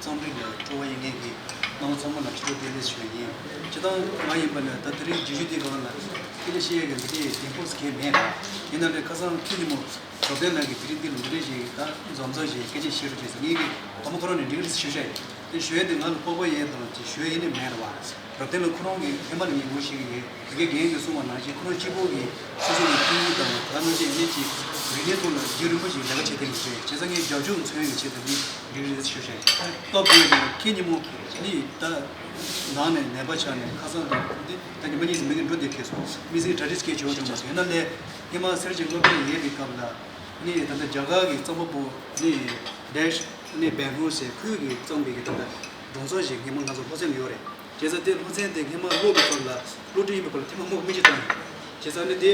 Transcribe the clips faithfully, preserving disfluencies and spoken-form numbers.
རྩོམ་རིག་ལ་སྤྲོ་བ་ཡོད་མཁན་གྱི་རྣམ་པ་ཚང་མ་ལ་ཕྱི་དྲོ་བདེ་ལེགས་ཞུ་ཡ་ཡིན། སྤྱིར་བཏང་ང་ཡིན་པ་ན་ད་དེ་རིང་བརྗོད་གཞི་འདི་སྒང་ལ་སྐད་ཆ་བཤད་ཡ་གི་འདི་འདྲའི་གདེང་སྤོབས་གང་ཡང་མེད་ལ། ཡིན་ན་ལས་ཁ་སང་ཁྱེད་ཉིན་མོ་རབ་བརྟན་ལགས་ཀྱིས་དེ་རིང་འདི་ལ་འདི་འདྲ་ཞིག་ད་འཛོམས་འཛོམས་ཞིག་སྐད་ཆ་བཤད་རོགས་བྱས་ཟེར། ངས་ཀྱི་དང་པོ་ཁོ་རང་ནས་འགྲིག་རེད་ཞུ་བྱས་ཡིན། དེ་ཞུ་ཡ་འདི་ང་ལ་སྤོབས་པ་ཡོད་དང་ཅིག་ཞུ་ཡ་ཡིན་ནི་མེད་རེད་བ། རབ་བརྟན་ལགས་ཁོ་རང་གིས་ཧེ་མ་ལ་ངས་ངོ་ཤེས་ཀྱི་ཡོད། དེ་གའི་རྒན་གྱིས་གསུངས་པ་ནང་བཞིན་ཁོ་རང་གཅིག་པོ་གིས་སོ་སོ་གི་ཕན་ཡོན་དང་ད་ནང་བཞིན་ཨ་ནི་ཅིག་རིག་གནས་ཐོག་ལ་རྒྱུན་རིང་པོ་ཞིག་ལས་ཀ་བྱེད་ཐུབ་མི་འདུག་བྱས་ཙང་ངས་རྒྱབ་ལྗོངས་མཚོན་ཡོང་ཆེད་དུ་འདི་འགྲིག་རེད་ཞུ་བྱས་ཡིན། སྟོབས་ཡོད་ཀྱང་ཁྱེད་ཉིན་མོ་ནི་ད་ནང་ནས་ནད་པ་ཆགས་ནས་ཁ་སང་དང་འདི་ད་ཉི་མ་གཉིས་ཙམ་མི་གི་འགྲོ་བསྡད་ཁེལ་སོང་། དམིགས་བསལ་གྲ་སྒྲིག་སྐད་བྱེད་ཐུབ་མ་སོང་། ཡིན་ན་ལས་ཧེ་མ་སེར་བྱེས་སློབ་གྲྭ་ཡོད་པའི་སྐབས་ལ་ནི་ད་ལྟ་རྒྱ་གར་གྱི་རྩོམ་པ་པོ་ནི་ཌེཤ་ནི་བན་ཧུར་ཟེར་ཁོས་ཀྱིས་བརྩམས་པའི་གི་ད་ལྟ་སྒྲུང་རྩོམ་ཞིག་ཧེ་མ་ང་ཚོ་སློབ་ཚན་ལ་ཡོད་རེད། བྱས་ཙང་དེ་སློབ་ཚན་དེ་སྔོན་མ་ཀློག་པའི་སྐབས་ལ་སློབ་ཕྲུག་ཡིན་པའི་སྐོར་ལ་ཐེངས་མ་སྔོན་མ་སྨིན་བྱེད་བཏང་ཡོད། བྱས་ཙང་ནི་དེ་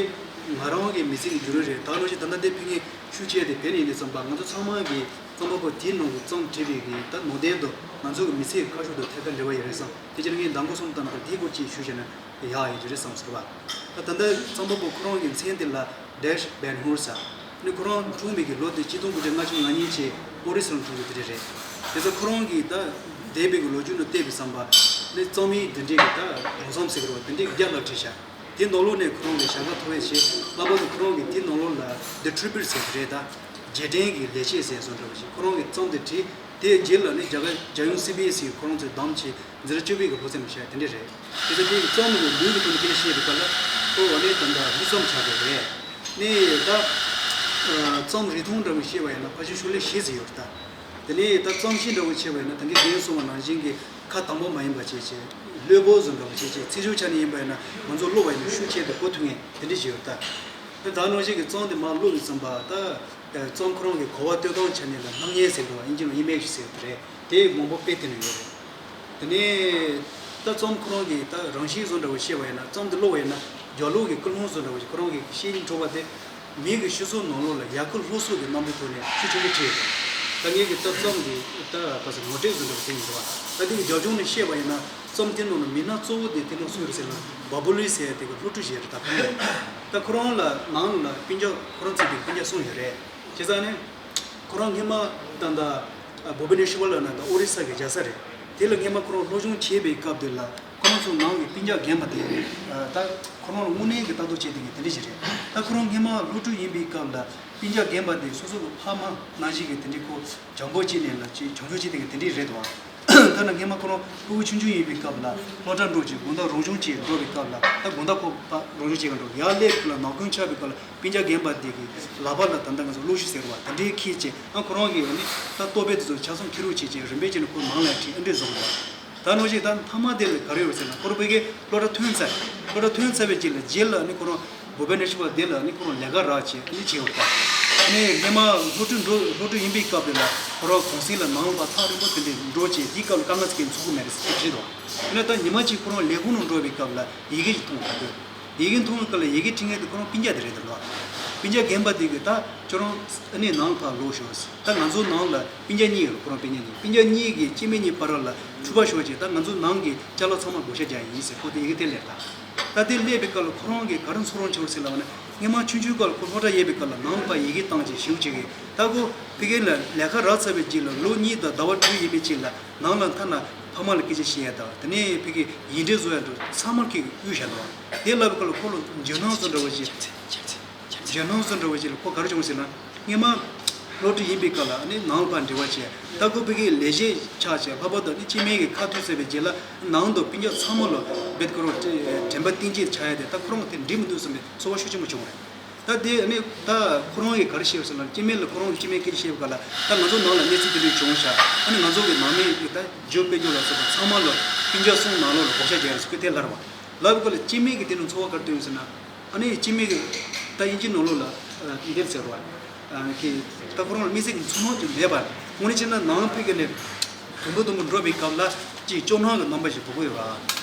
ང་རང་གི་མི་ཚེ་གི་བརྒྱུད་རིམ་རེད། ད་ནང་བཞིན་ད་ལྟ་དེ་ཕ་གིར་ཤུགས་ཆེ་དེ་བོད་ནས་ཡིན་དུས་ཙམ་པ་ང་ཚོ་ཚང་མ་གི་རྩོམ་པ་པོ་དེའི་ནང་གི་རྩོམ་བྲིས་པའི་གི་ད་ནང་དོན་དུ་ང་ཚོ་གི་མི་ཚེ་གི་ཁ་ཕྱོགས་དང་ཐད་ཀར་འབྲེལ་བ་ཡོད་རེད་བསམ། དེ་ཕྱིར་ངས་མདང་དགོང་སོང་ཙམ་པ་དེའི་སྐོར་ཅིག་ཞུས་བྱས་ན་ཡག་ཡོད་ཀྱི་རེད་བསམ་ཟེར་བ། ད་ད་ལྟ་རྩོམ་པ་པོ་ཁོ་རང་གི་མཚན་དེ་ལ་ཌེཤ་བན་ཧུར་ཟེར། ནི་ཁོ་རང་འཁྲུངས་པའི་གི་ལོ་དེ་ཆིག་སྟོང་དགུ་བརྒྱ་ལྔ་བཅུ་ང་གཉིས་ཀྱི་ཨོ་རི་ས་ལ་འཁྲུངས་ཡོད་དེ་རེད། དེ་ཚོ་ཁོ་རང་གིས་ད་འདས་པའི་གི་ལོ་རྒྱུས་ནང་བལྟས་པའི་བསམ་པ་ནི་རྩོམ་ཡིག་འདི་འདྲའི་གི་ད་སྒྲུང་རྩོམ་ཟེར་གི་རེད་བ། དེ་འདྲའི་བརྒྱ་ལྷག་བྲིས་ཤག་དེ་ནང་ལོགས་ནས་ཁོ་རང་གི་ཞལ་ཁ་མཐོ་བའི་ཆེད་ལྷག་པར་དུ་ཁོ་རང་གིས་དེ་ནང་ལོགས་ལ་The Tribute ཟེར་གི་རེད། ད་རྗེས་དྲན་གྱི་ལེགས་བཤད་ཟེར་བཟོ་འདྲ་བ་ཞིག་ཁོ་རང་གིས་རྩོམ་དེ་བྲིས། དེའི་རྗེས་ལ་ནི་རྒྱ་གར་རྒྱལ་ཡོངས་སི་བི་ཨེ་སི་ཁོ་རང་ཚོས་བདམས་བྱས་འཛིན་གྲྭ་བཅུ་པའི་གི་སློབ་ཚན་ལ་བཞག་དེ་འདྲ་རེད། དེ་ཚོ་དེའི་རྩོམ་གྱི་ལུས་ཀྱི་ཐོག་ནས་སྐད་ཆ་བཤད་པའི་སྐབས་ལ་ཁོ་འོ་ནས་ད་ལྟ་ལྷུག་རྩོམ་ཆགས་པ་རེད། ནི་ད་རྩོམ་རིགས་མཐོང་འདྲ་བོ་བཤད་པ་ཡིན་ན་ཕལ་ཆེར་ཤོག་ལྷེ་བཞི་ཙམ་ཡོད་རེད་ད། དེ་ནས་ད་རྩོམ་གཤིས་འདྲ་བོ་བྱས་པ་ཡིན་ན་ད་གིན་རྒན་གསུངས་པ་ནང་བཞིན་གྱི་ཁ་དྭངས་པོ་མ་ཡིན་པ་བྱས་བྱས་ལྷོད་པོ་བཟོ་འདྲ་བོ་བྱས་བྱས་ཚིག་སྦྱོར་ཆ་ནས་ཡིན་པ་ཡིན་ན་ང་ཚོ་ཀློག་པ་ཡིན་ན་ཤུགས་ཆེ་དེ་གོ་ཐུབ་མཁན་དེ་འདྲ་ཞིག་ཡོད་རེད་ད། དེ་ད་ནང་བཞིན་གྱི་རྩོམ་དེ་མར་ཀློག་པའི་ཙམ་པ་ད། རྩོམ་ཁོ་རང་གི་གོ་བ་གཏོད་སྟངས་ཆ་ནས་ལ་སྣང་བརྙན་ཟེར་འདུག་ཨིན་ཇི་ནང་ཨི་མེ་ཇི་ཟེར་བ་དེ་རེད། དེ་མང་པོ་དཔེ་དེ་ནས་ཡོད་རེད། དེ་ནས་ད་རྩོམ་ཁོ་རང་གི་ད་རང་བཞིན་བཟོ་འདྲ་བོ་བཤད་པ་ཡིན་ན་རྩོམ་དེ་ཀློག་པ་ཡིན་ན་རྒྱབ་ལོགས་ཀྱི་ཀུན་སློང་བཟོ་འདྲ་བོ་ཞིག་ཁོ་རང་གི་བཤེས་གཉེན་གྲོགས་པོ་དེ་མི་གི་སྤྱི་ཚོགས་ནང་ལོགས་ལ་ཡ་ཁུ་ལྷོ་སོག་གི་རྣམ་པའི་ཐོག་ནས་ཤུགས་ཆེན་པོ་བྲིས་ཡོད་རེད། ད་ངས་ཀྱི་ད་རྩོམ་གི་ད་ག་ས་ངོ་སྤྲོད་བཟོ་འདྲ་བོ་དེ་ཡིན་འདུག་ད་དེ་གི་རྒྱབ་ལྗོངས་ནས་བཤད་པ་ཡིན་ན་རྩོམ་དེ་ནང་ལ་མི་སྣ་གཙོ་བོ་དེ་དེ་ནང་སུ་རེད་ཟེར་ན་བ་བུ་ལི་ཟེར་དེ་གི་སློབ་ཕྲུག་ཞིག་རེད། ད་ཁོ་རང་ད་ཁོ་རང་ལ་ནང་ལ་སྤུན་ཀྱག་ཁོ་རང་ཚོས་དེ་སྤུན་ཀྱག་གསུམ་ཡོད་རེད། བྱས་ཙང་ནི། ཁོ་རང་སྔོན་མ་ད་ལྟ་བྷུ་བྷི་ནེ་ཤི་ཝར་ལ་ན་ད་ཨོ་རི་ས་གི་རྒྱལ་ས་རེད། དེ་ལ་སྔོན་མ་ཁོ་རང་སློབ་སྦྱོང་བྱེད་པའི་སྐབས་དེ་ལ་ཁོ་རང་ཚོ་ནང་གི་སྤུན་ཀྱག་རྒན་པ་དེ་ད་ཁོ་རང་ལ་དངོས་གནས་ཀྱི་ལྟ་རྟོག་བྱེད་མཁན་དེ་འདྲ་ཞིག་རེད། ད་ཁོ་རང་སྔོན་མ་སློབ་ཕྲུག་ཡིན་པའི་སྐབས་ལ་སྤུན་ཀྱག་རྒན་པ་དེ་སོ་སོ་གི་ཕ་མ་ནང་བཞིན་གྱི་དེ་འདྲའི་ཁོ་བྱམས་པོ་བྱས་ནས་ལ་ཅིག་བྱམས་སྐྱོང་བྱེད་མཁན་དེ་འདྲ་རེད་དོ། ཐ་ན་སྔོན་མ་ཁོ་རང་ཕྲུ་གུ་ཆུང་ཆུང་ཡིན་པའི་སྐབས་ལ་སློབ་གྲྭ་འགྲོ་ཅིག་དགོང་དག་རང་སྦྱོང་བྱེད་འགྲོ་བའི་སྐབས་ལ་ད་དགོང་དག་ཁོ་ཕ་རང་སྦྱོང་བྱེད་ག་འགྲོ་ཡར་སླེབས་ལ་ནག་ཁུང་ཆགས་པའི་སྐབས་ལ། སྤུན་ཀྱག་རྒན་པ་དེ་གི་ལག་པ་ལ་ད་ལྟ་ང་ཚོ་གློག་ཞུ་ཟེར་བ་དེ་འདྲའི་འཁྱེར་བྱས་ཨ་ཁོ་རང་གིས་ཨ་ནི་ད་ལྟོ་ཕད་དེ་ཚོ་ཆ་ཚང་འཁྱེར་རོགས་བྱེད་ཅེས་རིམ་པས་བྱས་ནས་ཁོ་ནང་ལ་ཁྲིད་ཨ་འདྲས་བཟོ་གི་འདུག་ད་ནང་བཞིན་ད་མཐའ་མ་དེ་ལ་ག་རེ་ཡོད་ཟེར་ན་ཁོ་རང་ཕ་གིའི་སློབ་གྲྭ་ཐོན་ཚར། སློབ་གྲྭ་ཐོན་ཚར་བའི་རྗེས་ལ་རྗེས་ལ་ཨ་ནི་ཁོ་རང་བོ་བེ་ནེ་ཤི་བ་དེ་ལ་ཨ་ནི་ཁོ་རང་ལས་ཀ་རག་བྱས་ཨ་ནི་བྱས་ཡོད་ད། ཨ་ནི་སྔོན་མ་སློབ་ཕྲུག་འགྲོ་སློབ་ཕྲུག་ཡིན་པའི་སྐབས་དེ་ལ་ཁོ་རང་གུང་སེང་ལ་ནང་ལ་ཕར་ཐག་རིང་པོ་དེ་འདྲས་འགྲོ་བྱས་དེའི་སྐབས་ལ་དཀའ་ངལ་ཚ་གི་འཚོགས་གི་མེད་རེད་ཟེར་བྲིས་འདུག་ཨ་ནི་ད་ཉི་མ་གཅིག་ཁོ་རང་ལས་ཁུངས་ནང་འགྲོ་བའི་སྐབས་ལ་ཡི་གེ་ཞིག་མཐོང་ད་དུས། ཡི་གེ་མཐོང་བའི་སྐབས་ལ་ཡི་གེ་འབྲི་མཁན་དེ་ཁོ་རང་སྤུན་ཀྱག་དེ་རེད་དམ་ལགས། སྤུན་ཀྱག་རྒན་པ་དེ་གིས་ད་ཁྱོད་རང་ཨ་ནི་ནང་ལ་ཕར་ལོག་ཤོག་ཟེར། ད་ང་ཚོ་ནང་ལ་སྤུན་ཀྱག་གཉིས་ཡོད། ཁོ་རང་སྤུན་ཀྱག་གཉིས། སྤུན་ཀྱག་གཉིས་ཀྱིས་སྐྱེ་དམན་གཉིས་བར་ལ་འཁྲུག་པ་ཤོར་བྱས་ད་ང་ཚོ་ནང་གི་ཅ་ལག་ཚང་མ་བགོ་བཤའ་རྒྱག་ཡིན་ཟེར་ཁོ་དེ་ཡི་གེ་དེ་སླེབས་ད། ད་དེ་སླེབས་པའི་སྐབས་ལ་ཁོ་རང་གིས་ག་རེ་ཚོར་སྣང་བྱུང་ཟེར་ལབ་ན་སྔོན་མ་ཆུང་ཆུང་སྐབས་ལ་ཁོ་སློབ་གྲྭ་ཡོད་པའི་སྐབས་ལ་ནང་ལ་ཕར་ཡི་གེ་བཏང་བྱས་ཞིབ་བྱེད་ཀྱི་ད་ཁོ་ཕ་གི་ལ་ལས་ཀ་རག་ཚར་བའི་རྗེས་ལ་ལོ་གཉིས་དང་ཟླ་བ་དྲུག་ཡིན་པའི་རྗེས་ལ་ནང་ལ་ཐ་ན་ཕ་མ་ལ་སྐད་ཆ་བཤད་ཡ་དང་དེ་ནས་ཕ་གི་ཡིག་འབྲེལ་བཟོ་ཡ་འགྲོ་ཚང་མ་ཁོས་དབུས་བཞག་འདུག་དེ་ལབ་པའི་སྐབས་ལ་ཁོ་ལ་འཇོན་སྣང་བཟོ་འདྲ་བ་ཞིག་འཇོན་སྣང་བཟོ་འདྲ་བ་ཞིག་ལ་ཁོ་ག་རེ་བྱུང་ཟེར་ན། སྔོན་མ་སློབ་ཕྲུག་ཡིན་པའི་སྐབས་ལ་ནི་ནང་ལ་ཕར་འབྲེལ་བ་བྱས་ད་ཁོ་ཕ་གིའི་ལས་བྱེད་ཆགས་བྱས་ལྷག་པར་དུ་ནི་སྐྱེ་དམན་གྱི་ཁ་ཐུག་ཟེར་བའི་རྗེས་ལ་ནང་དུ་སྤུན་ཀྱག་ཚང་མ་ལ་རྦད་ཁོ་རང་དྲན་པ་གཏིང་སྐྱེས་ཆགས་ཡ་དེ་ད་ཁོ་རང་དེ་འགྲིག་མི་འདུག་བསམ་པའི་ཚོར་བ་ཤུགས་ཆེན་པོ་བྱུང་བ་རེད། ད་དེ་ནི་ད་ཁོ་རང་གིས་ག་རེ་བཤད་ཟེར་ན་སྐྱེ་དམན་ལ་ཁོ་རང་གི་སྐྱེ་དམན་སྐད་ཆ་བཤད་པའི་སྐབས་ལ་ད་ང་ཚོ་ནང་ལ་གནས་ཚུལ་དེ་འདྲ་བྱུང་ཤག་ཨ་ནི་ང་ཚོ་གི་ནང་མི་གི་ད་རྒྱུ་སྤེལ་རྒྱུ་ལ་སོགས་པ་ཚང་མ་ལ་སྤུན་ཀྱག་གསུམ་ནང་ལོགས་ལ་བགོ་བཤའ་རྒྱག་ཡ་ཟེར་ཁོས་དེ་ལབ་པ། ལབ་པའི་སྐབས་ལ་སྐྱེ་དམན་གྱི་དེ་ནི་ཚོར་བ་ག་རེ་སྟོན་ཡོད་ཟེར་ན། ཨ་ནི་སྐྱེ་དམན་གྱི་ད་དབྱིན་ཇི་ནང་ལོགས་ལ་འདིར་ཟེར་བ་གི་ད་ཁོ་རང་ལ་དམིགས་བསལ་གྱི་ཚོར་སྣང་ཅིག་མེད་པ། དངོས་གནས་བྱས་ན་ནང་ཕ་གི་ནས་དུམ་བུ་དུམ་བུ་འགྲོ་བའི་སྐབས་ལ་ཅིག་སྐྱོ་སྣང་གི་རྣམ་པ་ཞིག་འབུར་གྱི་ཡོད་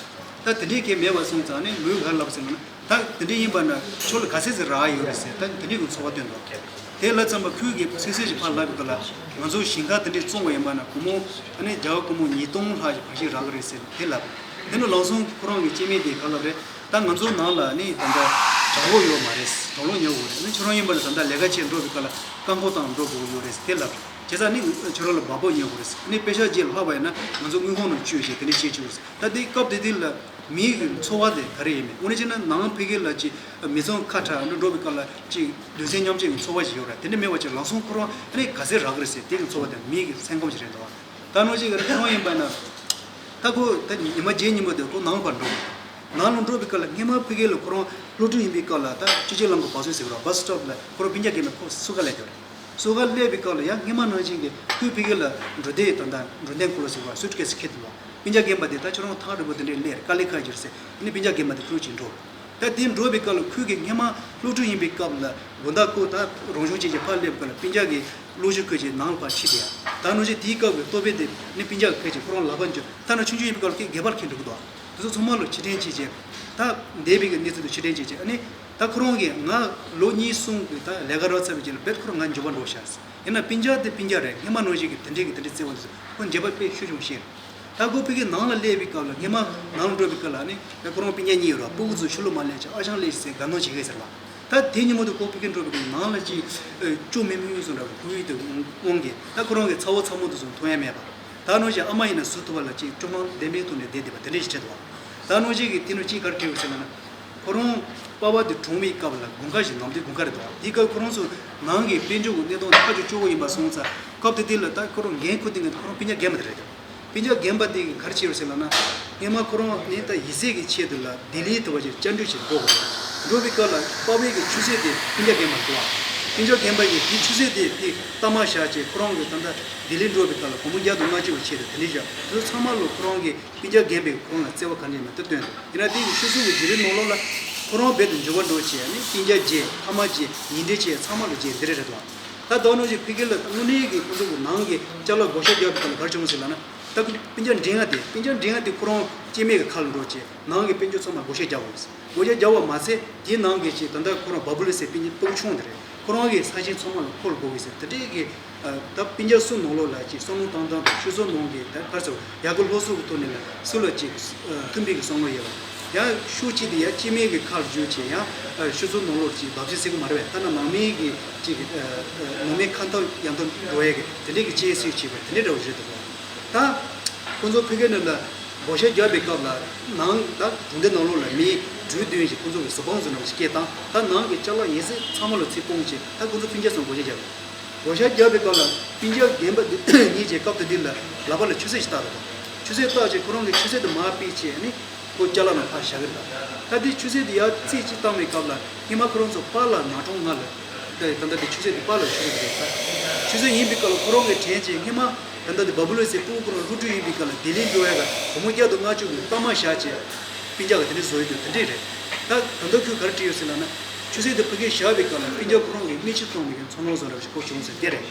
པ། ད་དེ་འདྲའི་གང་མེད་པ་སོང་ཙང་ནི་མོས་ག་རེ་ལབ་ཟེར་ན། ད་དེ་འདྲ་ཡིན་པ་ན་ཁྱོད་ལ་ག་ཚད་ཙམ་རག་ཡོད་རེད་ཟེར་ད་དེ་འདྲའི་གི་ཚོར་བ་སྟོན་འདུག་དེ་ལབ་ཙམ་པ་ཁོས་གི་ཚིག་གསལ་ཞིག་ཕར་ལབ་པའི་སྐབས་ལ་ང་ཚོ་ཞིང་ཁ་དེ་འདྲའི་བཙོང་བ་ཡིན་པ་ན་སྒོར་མོ་ཨ་ནི་རྒྱ་གར་སྒོར་མོ་ཉིས་སྟོང་ལྷག་ཞིག་ཕར་ཞིག་རག་གི་རེད་ཟེར་དེ་ལབ། དེ་ནི་ལམ་སང་ཁོ་རང་གི་སྐྱེ་དམན་དེ་ག་ལབ་རེད། ད་ང་ཚོ་ནང་ལ་ནི་ད་ལྟ་གྲང་གློག་ཡོད་མ་རེད། གྲང་གློག་ཉོ་དགོས་རེད། ཁྱོད་རང་ཡིན་པ་ལ་ད་ལྟ་ལས་ཀ་བྱེད་འགྲོ་བའི་སྐབས་ལ་རྐང་འཁོར་དང་འགྲོ་དགོས་ཀྱི་ཡོད་རེད་ཟེར་དེ་ལབ་རེད། བྱས་ཙང་ནི་ཁྱོད་རང་ལ་འབབ་འབབ་ཉོ་དགོས་རེད་ཟེར། ཨ་ནི་པེ་ཤག་རྗེས་ལྷག་པ་ཡིན་ན་ང་ཚོ་དངུལ་ཁང་ནང་བཅུག་བྱས་དེ་འདྲ་བྱེད་ཆོག་རེད་ཟེར། ད་དེ་སྐབས་དེ་དུས་ལ་མིའི་གི་འཚོ་བ་དེ་ག་རེ་ཡིན་མིན། འོ་ན་བྱས་ན་ནང་ཕ་གི་ལ་ཅིག་མི་ཚང་ཁ་བྲལ་འགྲོ་འགྲོ་བའི་སྐབས་ལ་ཅིག་གདུང་སེམས་མཉམ་སྐྱེད་ཀྱི་འཚོ་བ་ཞིག་ཡོད་རེད། དེ་འདྲ་མེད་པ་ཅིག་ལམ་སང་ཁོ་རང་ཨ་ནི་ག་ཚད་རག་གི་རེད་ཟེར། དེ་གི་འཚོ་བ་དེ་མིའི་གི་སེམས་ཁམས་ཞིག་རེད་འདུག་ད་ནང་བཞིན་གི་ཁོ་རང་ཡིན་པ་ན། ད་ཁོ་ད་ཉི་མ་རྗེས་ཉིན་མོ་དེ་ཁོ་ནང་ལ་ཕར་འགྲོ། ནང་ལ་འགྲོ་བའི་སྐབས་ལ་སྔས་མ་ཕ་གི་ལ་ཁོ་རང་སློབ་ཕྲུག་ཡིན་པའི་སྐབས་ལ་ད་སྤྱི་སྤྱོད་རླངས་འཁོར་བ་སོ་ཟེར་བ་བྷ་སི་སི་ཊོབ་ལ་ཁོ་རང་སྤུན་ཀྱག་རྒན་པ་ཁོ་སུ་ག་སླེབས་ཡོད་རེད། སུ་ག་སླེབས་པའི་སྐབས་ལ་ཡང་སྔས་མ་ནང་བཞིན་གྱི་ཁོས་ཕ་གི་ལ་འགྲོ་དེབ་དང་ད་འགྲོ་དོན་ཁོ་ལ་ཟེར་བ་སུཊ་ཀེ་སི་ཁྱེར་འདུག་སྤུན་ཀྱག་རྒན་པ་དེ་ད་ཁྱོད་རང་ཐག་རིང་པོ་དེ་འདྲས་སླེབས་རེད། དཀའ་ལས་ཁག་ཅིག་རེད་ཟེར། ཨ་ནི་སྤུན་ཀྱག་རྒན་པ་དེ་ཁོ་རང་གཅིག་འགྲོ། ད་དེ་འགྲོ་བའི་སྐབས་ལ་ཁོས་ཀྱི་སྔས་མ་སློབ་ཕྲུག་ཡིན་པའི་སྐབས་ལ་དགོང་དག་ཁོ་ད་རང་ཤུགས་ཅན་གྱི་ཕར་སླེབས་སྐབས་ལ་སྤུན་ཀྱག་གི་གློག་ཤུགས་ཁོས་ཀྱི་ནང་ལ་ཕར་ཁྲིད་དེ་ཡ། ད་ནང་བཞིན་དེའི་སྐབས་ཀྱི་ལྟོ་ཕད་དེ་ནི་སྤུན་ཀྱག་གི་ཁོས་ཀྱི་ཁོ་རང་ལག་པ་འཇུ། ད་ནི་ཆུང་ཆུང་ཡིན་པའི་སྐབས་ལ་ཁོས་སྒལ་པར་འཁྱེར་འགྲོ་གི་འདུག་དེ་ཚོ་ཚང་མ་ལ་ཕྱིར་དྲན་བྱེད་བྱེད། ད་འདས་པའི་གི་གནས་ཚུལ་དུ་ཕྱིར་དྲན་བྱེད་བྱེད། ཨ་ནི་ད་ཁོ་རང་གིས་ང་ལོ་གཉིས་གསུམ་གྱི་ད་ལས་ཀ་རག་ཚར་བའི་རྗེས་ལ་རྦད་ཁོ་རང་ང་འགྱོད་པ་འགྲོ་ཤག་ཡིན་ན་སྤུན་ཀྱག་དེ་སྤུན་ཀྱག་རེད། སྔས་མ་ནང་བཞིན་གྱི་དེ་འདྲས་ཀྱི་དེ་འདྲས་བརྩེ་བ་དེ་ཚོ་ཁོ་འགྱོད་པ་དཔེ་ཤུགས་ཆུང་བཤད། ད་ཁོ་ཕ་གི་ནང་ལ་སླེབས་པའི་སྐབས་ལ་སྔས་མ་ནང་ལ་འགྲོ་བའི་སྐབས་ལ་ནི་ཁོ་རང་སྤུན་ཀྱག་གཉིས་ཡོད་ར། སྤུ་གུ་ཚོ་ཕྱི་ལོགས་མ་སླེབས་ཅིག་ཨ་ཞང་སླེབས་ཟེར་དགའ་སྣང་བྱེད་ཀྱི་ཟེར་བ། ད་དེ་ཉིན་མོ་དུ་ཁོ་ཕ་གི་འགྲོ་བའི་སྐབས་ནང་ལ་ཅིག་ཅུང་མི་མི་ཡོད་སོང་ར། ཁོ་ཡིད་དུ་དབང་གི་ད་ཁོ་རང་གི་ཚ་བོ་ཚ་མོ་དུ་སོང་མཐོང་ཡ་མེད་པ། ད་ནང་བཞིན་ཨ་མ་ཡིན་ན་ཟུར་ཐུབ་པ་ལ་ཅིག་ཅོ་མ་བདེན་པའི་ཐོག་ནས་བསྡད་བསྡད་པ་དེ་འདྲས་ཞིག་བྱེད་འདུག་ད་ནང་བཞིན་གྱི་དེ་ནང་ཅིག་ག་རེ་བྲིས་ཡོད་ཟེར་ན། ཁོ་རང་པ་ཕ་དེ་གྲོངས་པའི་སྐབས་ལ་དགུན་ཁ་ཞིག་ནམ་དུས་དགུན་ཁ་རེད་འདུག་དེའི་སྐབས་ཁོ་རང་ཚོ་ནང་གི་དཔལ་འབྱོར་གྱི་གནས་སྟངས་ཧ་ཅང་སྐྱོ་བོ་ཡིན་པ་སོང་ཙང་སྐབས་དེ་དུས་ལ་ད་ཁོ་རང་འགན་ཁུར་དེ་ངས་ཁོ་རང་སྤུན་ཀྱག་རྒན་པ་དེ་རེད། སྤུན་ཀྱག་རྒན་པ་དེ་གིས་ག་རེ་བྱས་ཡོད་ཟེར་ལབ་ན། སྔས་མ་ཁོ་རང་ནི་ད་ཡིག་ཚད་ཀྱི་ཆེད་དུ་ལ་ལྡི་ལིའི་དུ་བ་ཞིག་བཅར་འདྲི་ཞིག་འགྲོ་དགོས། འགྲོ་བའི་སྐབས་ལ་པ་ཕའི་གི་ཆུ་ཚོད་དེ་སྤུན་ཀྱག་རྒན་པ་འདུག་སྤུན་ཀྱག་རྒན་པ་ཡིས་དེའི་ཆུ་ཚོད་དེ་དེ་གཏའ་མ་བཞག་བྱས་ཁོ་རང་གི་ད་ལྟ་ལྡི་ལི་འགྲོ་བའི་སྐབས་ལ་སྒོར་མོ་བརྒྱ་དང་ལྔ་བཅུ་བ་ཆེད་དུ་དེ་འདྲ་བཞག་དེ་ཚོ་ཚང་མ་ལ་ཁོ་རང་གི་སྤུན་ཀྱག་རྒན་པས་ཁོང་ལ་བརྩེ་བ་ག་འདྲ་ཡིན་མིན་དེ་སྟོན་འདུག་ཡིན་ན་དེ་ཡི་ཤོད་ཚུལ་གྱི་བརྒྱུད་རིམ་ནང་ལོགས་ལ་ཁོ་རང་རྦད་དེ་འགྱོད་པ་འགྲོ་བྱས་ནས་སྤུན་ཀྱག་བརྗེད་ཕ་མ་བརྗེད་ཉེ་འབྲེལ་བྱས་ཚང་མ་ལ་བརྗེད་འདི་རེད་རེད་དོ། ད་ལྟ་ནང་བཞིན་ཕ་གི་ལ་དངོས་གནས་ཀྱི་ཁོ་ཚོ་གི་ནང་གི་ཅ་ལག་བགོ་བཤའ་རྒྱག་པའི་སྐབས་ལ་ག་རེ་བྱུང་ཟེར་ལབ་ན། ད་སྤུན་ཀྱག་འབྲིང་ང་དེ་སྤུན་ཀྱག་འབྲིང་ང་དེ་ཁོ་རང་སྐྱེ་དམན་གྱི་ཁ་ལ་འགྲོ་བྱས་ནང་གི་དཔལ་འབྱོར་ཚང་མ་བགོ་བཤའ་རྒྱག་དགོས། བགོ་བཤའ་རྒྱག་པ་མ་ཟད་དེའི་ནང་གི་ཅིག་ད་ལྟ་ཁོ་རང་བ་བུ་ལི་ཟེར་སྤུན་ཀྱག་སྤུ་གུ་ཆུང་དེ་རེད། ཁོ་རང་གི་ས་ཞིང་ཚང་མ་ལ་ཁོ་ལ་དགོས་ཀྱི་ཟེར་དེ་འདྲས་ཀྱི། ད་སྤུན་ཀྱག་གསུམ་ནང་ལོགས་ལ་ཅིག་བསམ་བློ་བཏང་སྟངས་དང་ཤུགས་ཚོགས་ནང་གི་ད་ག་རེ་ཟེར་ཡག་པོ་སློབ་གསོ་གི་ཐོག་ནས་ལ་སུ་ལ་ཅིག་མཐུན་པའི་གི་བསམ་བློ་ཡོད་ལ། ཡང་ཤུགས་གཅིག་དེ་ཡང་སྐྱེ་དམན་གྱི་ཁ་ལ་བརྗོད་བྱས་ཡང་ཤུགས་ཚོགས་ནང་ལོགས་ཅིག་ལབ་ཚིག་ཟེར་གི་མ་རེད་པས། ཐ་ན་ནང་མི་གི་ཅིག་ནང་མི་ཁ་འཐོར་ཡ་འཐོར་འགྲོ་ཡས་གི་དེ་འདྲས་ཀྱི་སྐྱེ་སྲིད་བྱེད་པ་དེ་འདྲས་འདྲ་བོ་རེད་འདུག་ད་ཁོང་ཚོ་ཕ་གི་ནང་ལ་བགོ་བཤའ་རྒྱག་པའི་སྐབས་ལ་ནང་ད་གྲོང་སྡེ་ནང་ལོགས་ལ་མི་དྲུག་བདུན་ཞིག་ཁོང་ཚོ་གི་གཟུ་དཔང་ཚོ་ནང་ཞིག་སྐྱེལ་བཏང་། ད་ནང་གི་ཅ་ལག་ཡིན་ཚད་ཚང་མ་ལ་ཚིག་སྤོང་བྱས་ད་ཁོང་ཚོ་སྤུན་ཀྱག་ཚོ་བགོ་བཤའ་རྒྱག་པ། བགོ་བཤའ་རྒྱག་པའི་སྐབས་ལ་སྤུན་ཀྱག་རྒན་པ་འདི་གཉིས་ཀྱིས་སྐབས་དེ་དུས་ལ་ལག་པ་ལ་ཆུ་ཚོད་ཞིག་བཏགས་འདུག་ཆུ་ཚོད་བཏགས་རྗེས་ཁོ་རང་གིས་ཆུ་ཚོད་དེ་མར་ཕུད་བྱས་ནི་ཁོ་ཅ་ལག་ནང་ཕར་བཞག་གི་འདུག་ད་དེ་ཆུ་ཚོད་དེ་ཡར་རྩིས་གཅིག་བཏང་བའི་སྐབས་ལ་སྔས་མ་ཁོ་རང་ཚོ་པཱ་ལགས་ནག་ཁྲོམ་ང་ལ་ད་ད་ལྟ་དེ་ཆུ་ཚོད་དེ་པཱ་ལགས་ཆུ་ཚོད་དེ་རེད། ད་ཆུ་ཚོད་ཡིན་པའི་སྐབས་ལ་ཁོ་རང་གིས་དྲན་རྗེས་སྔས་མ་ད་ལྟ་དེ་བ་བུ་ལོ་ཟེར་སྤུ་གུ་ཁོ་རང་སློབ་ཕྲུག་ཡིན་པའི་སྐབས་ལ་ལྡི་ལི་འགྲོ་ཡ་ག་སྒོར་མོ་བརྒྱ་དང་ལྔ་བཅུ་གི་གཏའ་མ་བཞག་བྱས་སྤུན་ཀྱག་གིས་དེ་འདྲ་བཟོ་ཡི་འདུག་དེ་འདྲས་རེད། ད་ད་ལྟ་ཁོས་ག་རེ་བྲིས་ཡོད་ཟེར་ལབ་ན། ཆུ་ཚོད་དེ་ཕ་གིར་བཞག་པའི་སྐབས་ལ་སྤུན་ཀྱག་ཁོ་རང་གིས་མིག་ཆུ་བཏང་བའི་ཚོར་སྣང་བཟོ་འདྲ་ཞིག་ཁོ་བྱུང་ཟེར་དེ་རེད།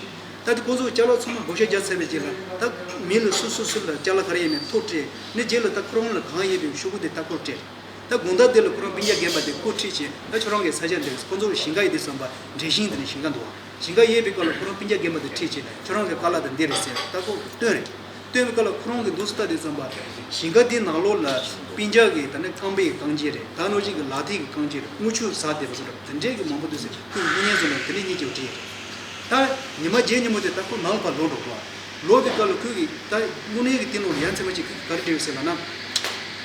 ད་དེ་ཁོ་ཚོས་ཅ་ལག་ཚང་མ་བགོ་བཤའ་རྒྱག་ཚར་བའི་རྗེས་ལ་ད་མི་ལ་སུ་སུ་སུ་ལ་ཅ་ལག་ག་རེ་ཡིན་མིན་ཐོ་སྤྲད་ནས་རྗེས་ལ་ད་ཁོ་རང་ལ་གང་ཡོད་པའི་ཤོག་གུ་དེ་ད་ཁོར་སྤྲད། ད་དགོང་དག་དེ་ལ་ཁོ་རང་སྤུན་ཀྱག་རྒན་པ་དེ་ཁོ་ཁྲིད་བྱས་ད་ཁྱོད་རང་གི་ས་ཆ་འདིར་ཁོ་ཚོ་གི་ཞིང་ཁ་ཡོད་དུས་ཙམ་པ་འབྲས་ཞིང་དེ་ནས་ཞིང་ཁ་འདུག་ཞིང་ཁ་ཡོད་པའི་སྐབས་ལ་ཁོ་རང་སྤུན་ཀྱག་རྒན་པ་དེ་ཁྲིད་བྱས་ཁྱོད་རང་གི་ཁ་ལག་དེ་འདི་རེད་ཟེར་ད་ཁོ་སྟོན་རེད། སྟོན་པའི་སྐབས་ལ་ཁོ་རང་གི་འདུག་སེ་ལྟ་དུས་ཙམ་པ་ཞིང་ཁ་འདི་ནང་ལོགས་ལ་སྤུན་ཀྱག་གི་ད་ནི་རྐང་པའི་རྐང་རྗེས་རེད། ད་ནང་བཞིན་གྱི་ལག་མཐིལ་གྱི་རྐང་རྗེས་རེད། རྔུལ་ཆུ་ཟག་བསྡད་པ་ཚོ་འདྲ་དེ་འདྲས་ཀྱི་མང་པོ་འདུག་ཟེར་ཁོས་དངོས་གནས་བཟོ་འདྲ་དེ་འདྲས་གཉིས་ཀྱི་འབྲི། ད་ཉི་མ་རྗེས་ཉིན་མོ་དེ་ད་ཁོ་ནང་ལ་ཕར་ལོག་འགྲོ་དགོས། ལོག་པའི་སྐབས་ལ་ཁོས་ཀྱིས་ད་དངོས་གནས་ཀྱི་དེ་ནང་ལ་ཡ་མཚན་པ་ཅིག་གིས་ག་རེ་བྲིས་ཡོད་ཟེར་ལབ་ན།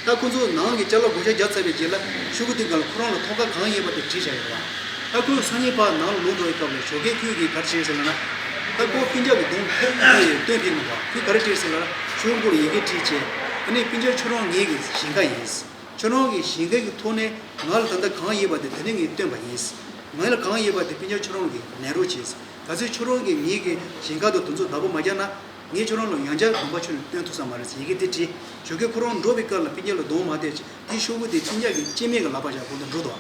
ད་ཁོ་ཚོ་ནང་གི་ཅ་ལག་བགོ་བཤའ་རྒྱག་ཚར་བའི་རྗེས་ལ་ཤོག་གུ་དེའི་སྒང་ལ་ཁོ་རང་ལ་ཐོག་ཁ་གང་ཡོད་པ་དེ་བྲིས་བཞག་ཡོད་རེད་བ། ད་ཁོས་སང་ཉིན་ཕར་ནང་ལ་ལོག་འགྲོ་བའི་སྐབས་ལ་ཞོགས་ཀས་ཁོས་ཀྱིས་ག་རེ་བྲིས་ཡོད་ཟེར་ལབ་ན། ད་ཁོ་སྤུན་ཀྱག་གི་གདོང་དེ་སྟོན་ཕེབས་མི་འདུག་ཁོས་ག་རེ་བྲིས་ཟེར་ལབ་ན་ཤོག་གུ་ལ་ཡི་གེ་བྲིས་བྱས་ཨ་ནི་སྤུན་ཀྱག་ཁྱོད་རང་ངེད་ཀྱི་ཞིང་ཁ་ཡིན། ཁྱོད་རང་གི་ཞིང་ཁ་གི་ཐོག་ནས་ང་ལ་ད་ལྟ་གང་ཡོད་པ་དེ་དེ་ནས་ངས་སྟོན་པ་ཡིན། ང་ལ་གང་ཡོད་པ་དེ་སྤུན་ཀྱག་ཁྱོད་རང་གིས་ལེན་རོགས་བྱས། གལ་སྲིད་ཁྱོད་རང་གིས་ངེད་ཀྱི་ཞིང་ཁ་དང་དེ་ཚོ་བདག་པོ་མ་རྒྱག་ན། ངས་ཁྱོད་རང་ལ་ཡང་བསྐྱར་གདོང་པ་ཁྱོན་ནས་སྟོན་ཐུབ་ས་མ་རེད་ཟེར་ཡི་གེ་དེ་བྲིས། ཞོགས་ཀས་ཁོ་རང་འགྲོ་བའི་སྐབས་ལ་སྤུན་ཀྱག་ལ་གདོང་མ་བལྟས་ཅིག་དེ་ཤོག་གུ་དེ་སྤུན་ཀྱག་གི་སྐྱེ་དམན་གྱི་ལག་པ་བཞག་གོང་དུ་འགྲོ་དོ།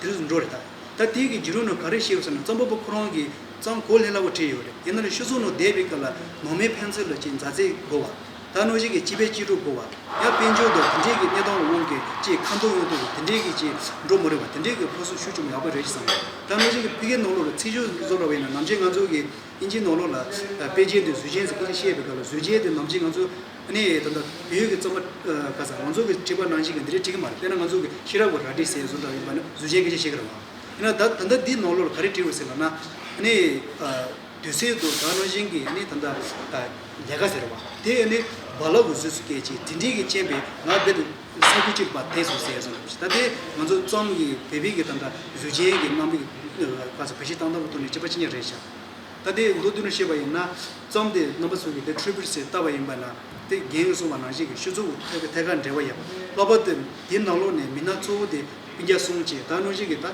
དེ་རུ་འགྲོ་རེད་ད། ད་དེའི་གི་བརྒྱུད་རིམ་ནང་ག་རེ་བཤད་ཡོད་ཟེར་ན་རྩོམ་པ་པོ་ཁོ་རང་གིས་རྩོམ་གོ་ལྷན་སླ་པོ་བྲིས་ཡོད་རེད། ཡིན་ན་ལས་ཤོག་ཚོགས་ནང་བསྡད་པའི་སྐབས་ལ་ནང་མིའི་ཕན་ཚུན་ལ་ཅིག་མཛའ་བརྩེ་དགོས་པ། ད་ནང་བཞིན་གྱི་སྤྱི་པའི་སྤྱི་སྒྲུབ་དགོས་པ། ཡང་དཔལ་འབྱོར་དང་དེ་འདྲའི་གི་གནས་སྟངས་དབང་གིས་ཅིག་ཁ་འཐོར་ཡོང་དུས་དེ་འདྲའི་གི་ཅིག་འགྲོ་མི་རུང་བ་དེ་འདྲའི་གི་ཕོ་སུ་ཤུགས་ཆུང་ཡག་པོ་རེད་ཅེས་བསམ། ད་ནང་བཞིན་གྱི་ཕ་གིའི་ནང་ལོགས་ལ་ཚིག་སྦྱོར་བཟོ་འདྲ་བས་ན་ནམ་རྒྱུན་ང་ཚོ་གི་དབྱིན་ཇིའི་ནང་ལོགས་ལ་དཔེ་ཅན་དེ་གཟུགས་ཅན་ཟེར་སྐད་ཆ་བཤད་པའི་སྐབས་ལ་གཟུགས་ཅན་དེ་ནམ་རྒྱུན་ང་ཚོ་ཨ་ནི་ད་ལྟ་བོད་ཀྱི་རྩོམ་པ་ག་ས་ང་ཚོ་གི་བྲིས་པ་ནང་བཞིན་གྱི་འདི་འདྲའི་བྲིས་ཀྱི་མ་རེད། དཔེར་ན་ང་ཚོ་གི་ཤེས་རབ་ཀྱི་རལ་གྲི་ཟེར་བཟོ་འདྲ་ཡིན་པ་ནི་གཟུགས་ཅན་སྐད་ཆ་བཤད་ཀྱི་རེད་བ། ཡིན་ན་ད་ད་ལྟ་འདིའི་ནང་ལོགས་ལ་ག་རེ་བྲིས་ཡོད་ཟེར་ལབ་ན། ཨ་ནི་ཨ་དུས་ཚོད་དུ་ད་ནང་བཞིན་གྱི་ཨ་ནི་ད་ལྟ་ཨ་ལས་ཀ་ཟེར་བ་དེ་ཨ་ནི་རྦ་རླབས་ཀྱི་གཟུགས་སུ་སྐྱེས་ཀྱི་དེ་འདྲའི་གི་རྐྱེན་པས་ང་རྦད་དེ་ས་ཁུག་ཅིག་ལ་ཕར་བསྡད་སོང་ཟེར་སོང་། ད་ལྟའི་ང་ཚོ་རྩོམ་གྱི་བོད་པའི་གི་ད་ལྟ་གཟུགས་ཅན་གྱི་རྣམ་པའི་གི་ཨ་བེད་སྤྱོད་བཏང་སྟངས་ཀྱི་ཐོག་ནས་གཅིག་པ་གཅིག་རྐྱང་རེད་ཤག་ད་དེ་མདོར་བསྡུས་ནས་བཤད་པ་ཡིན་ན། རྩོམ་དེ་རྣམ་པ་ཚོ་གིས་དེ་ཊི་རི་བི་ཡུཊ་ཟེར་བཏབ་པ་ཡིན་པ་ན། དེ་རྒན་གྱིས་གསུངས་པ་ནང་བཞིན་གྱི་སྤྱི་ཚོགས་ཀྱི་ཐད་ཀ་འབྲེལ་བ་ཡོད་པ། ལྷག་པར་དུ་དེའི་ནང་ལོགས་ནས་མི་སྣ་གཙོ་བོ་དེ་སྤུན་ཀྱག་གསུམ་བྱས། ད་ནང་བཞིན་གྱི་ད་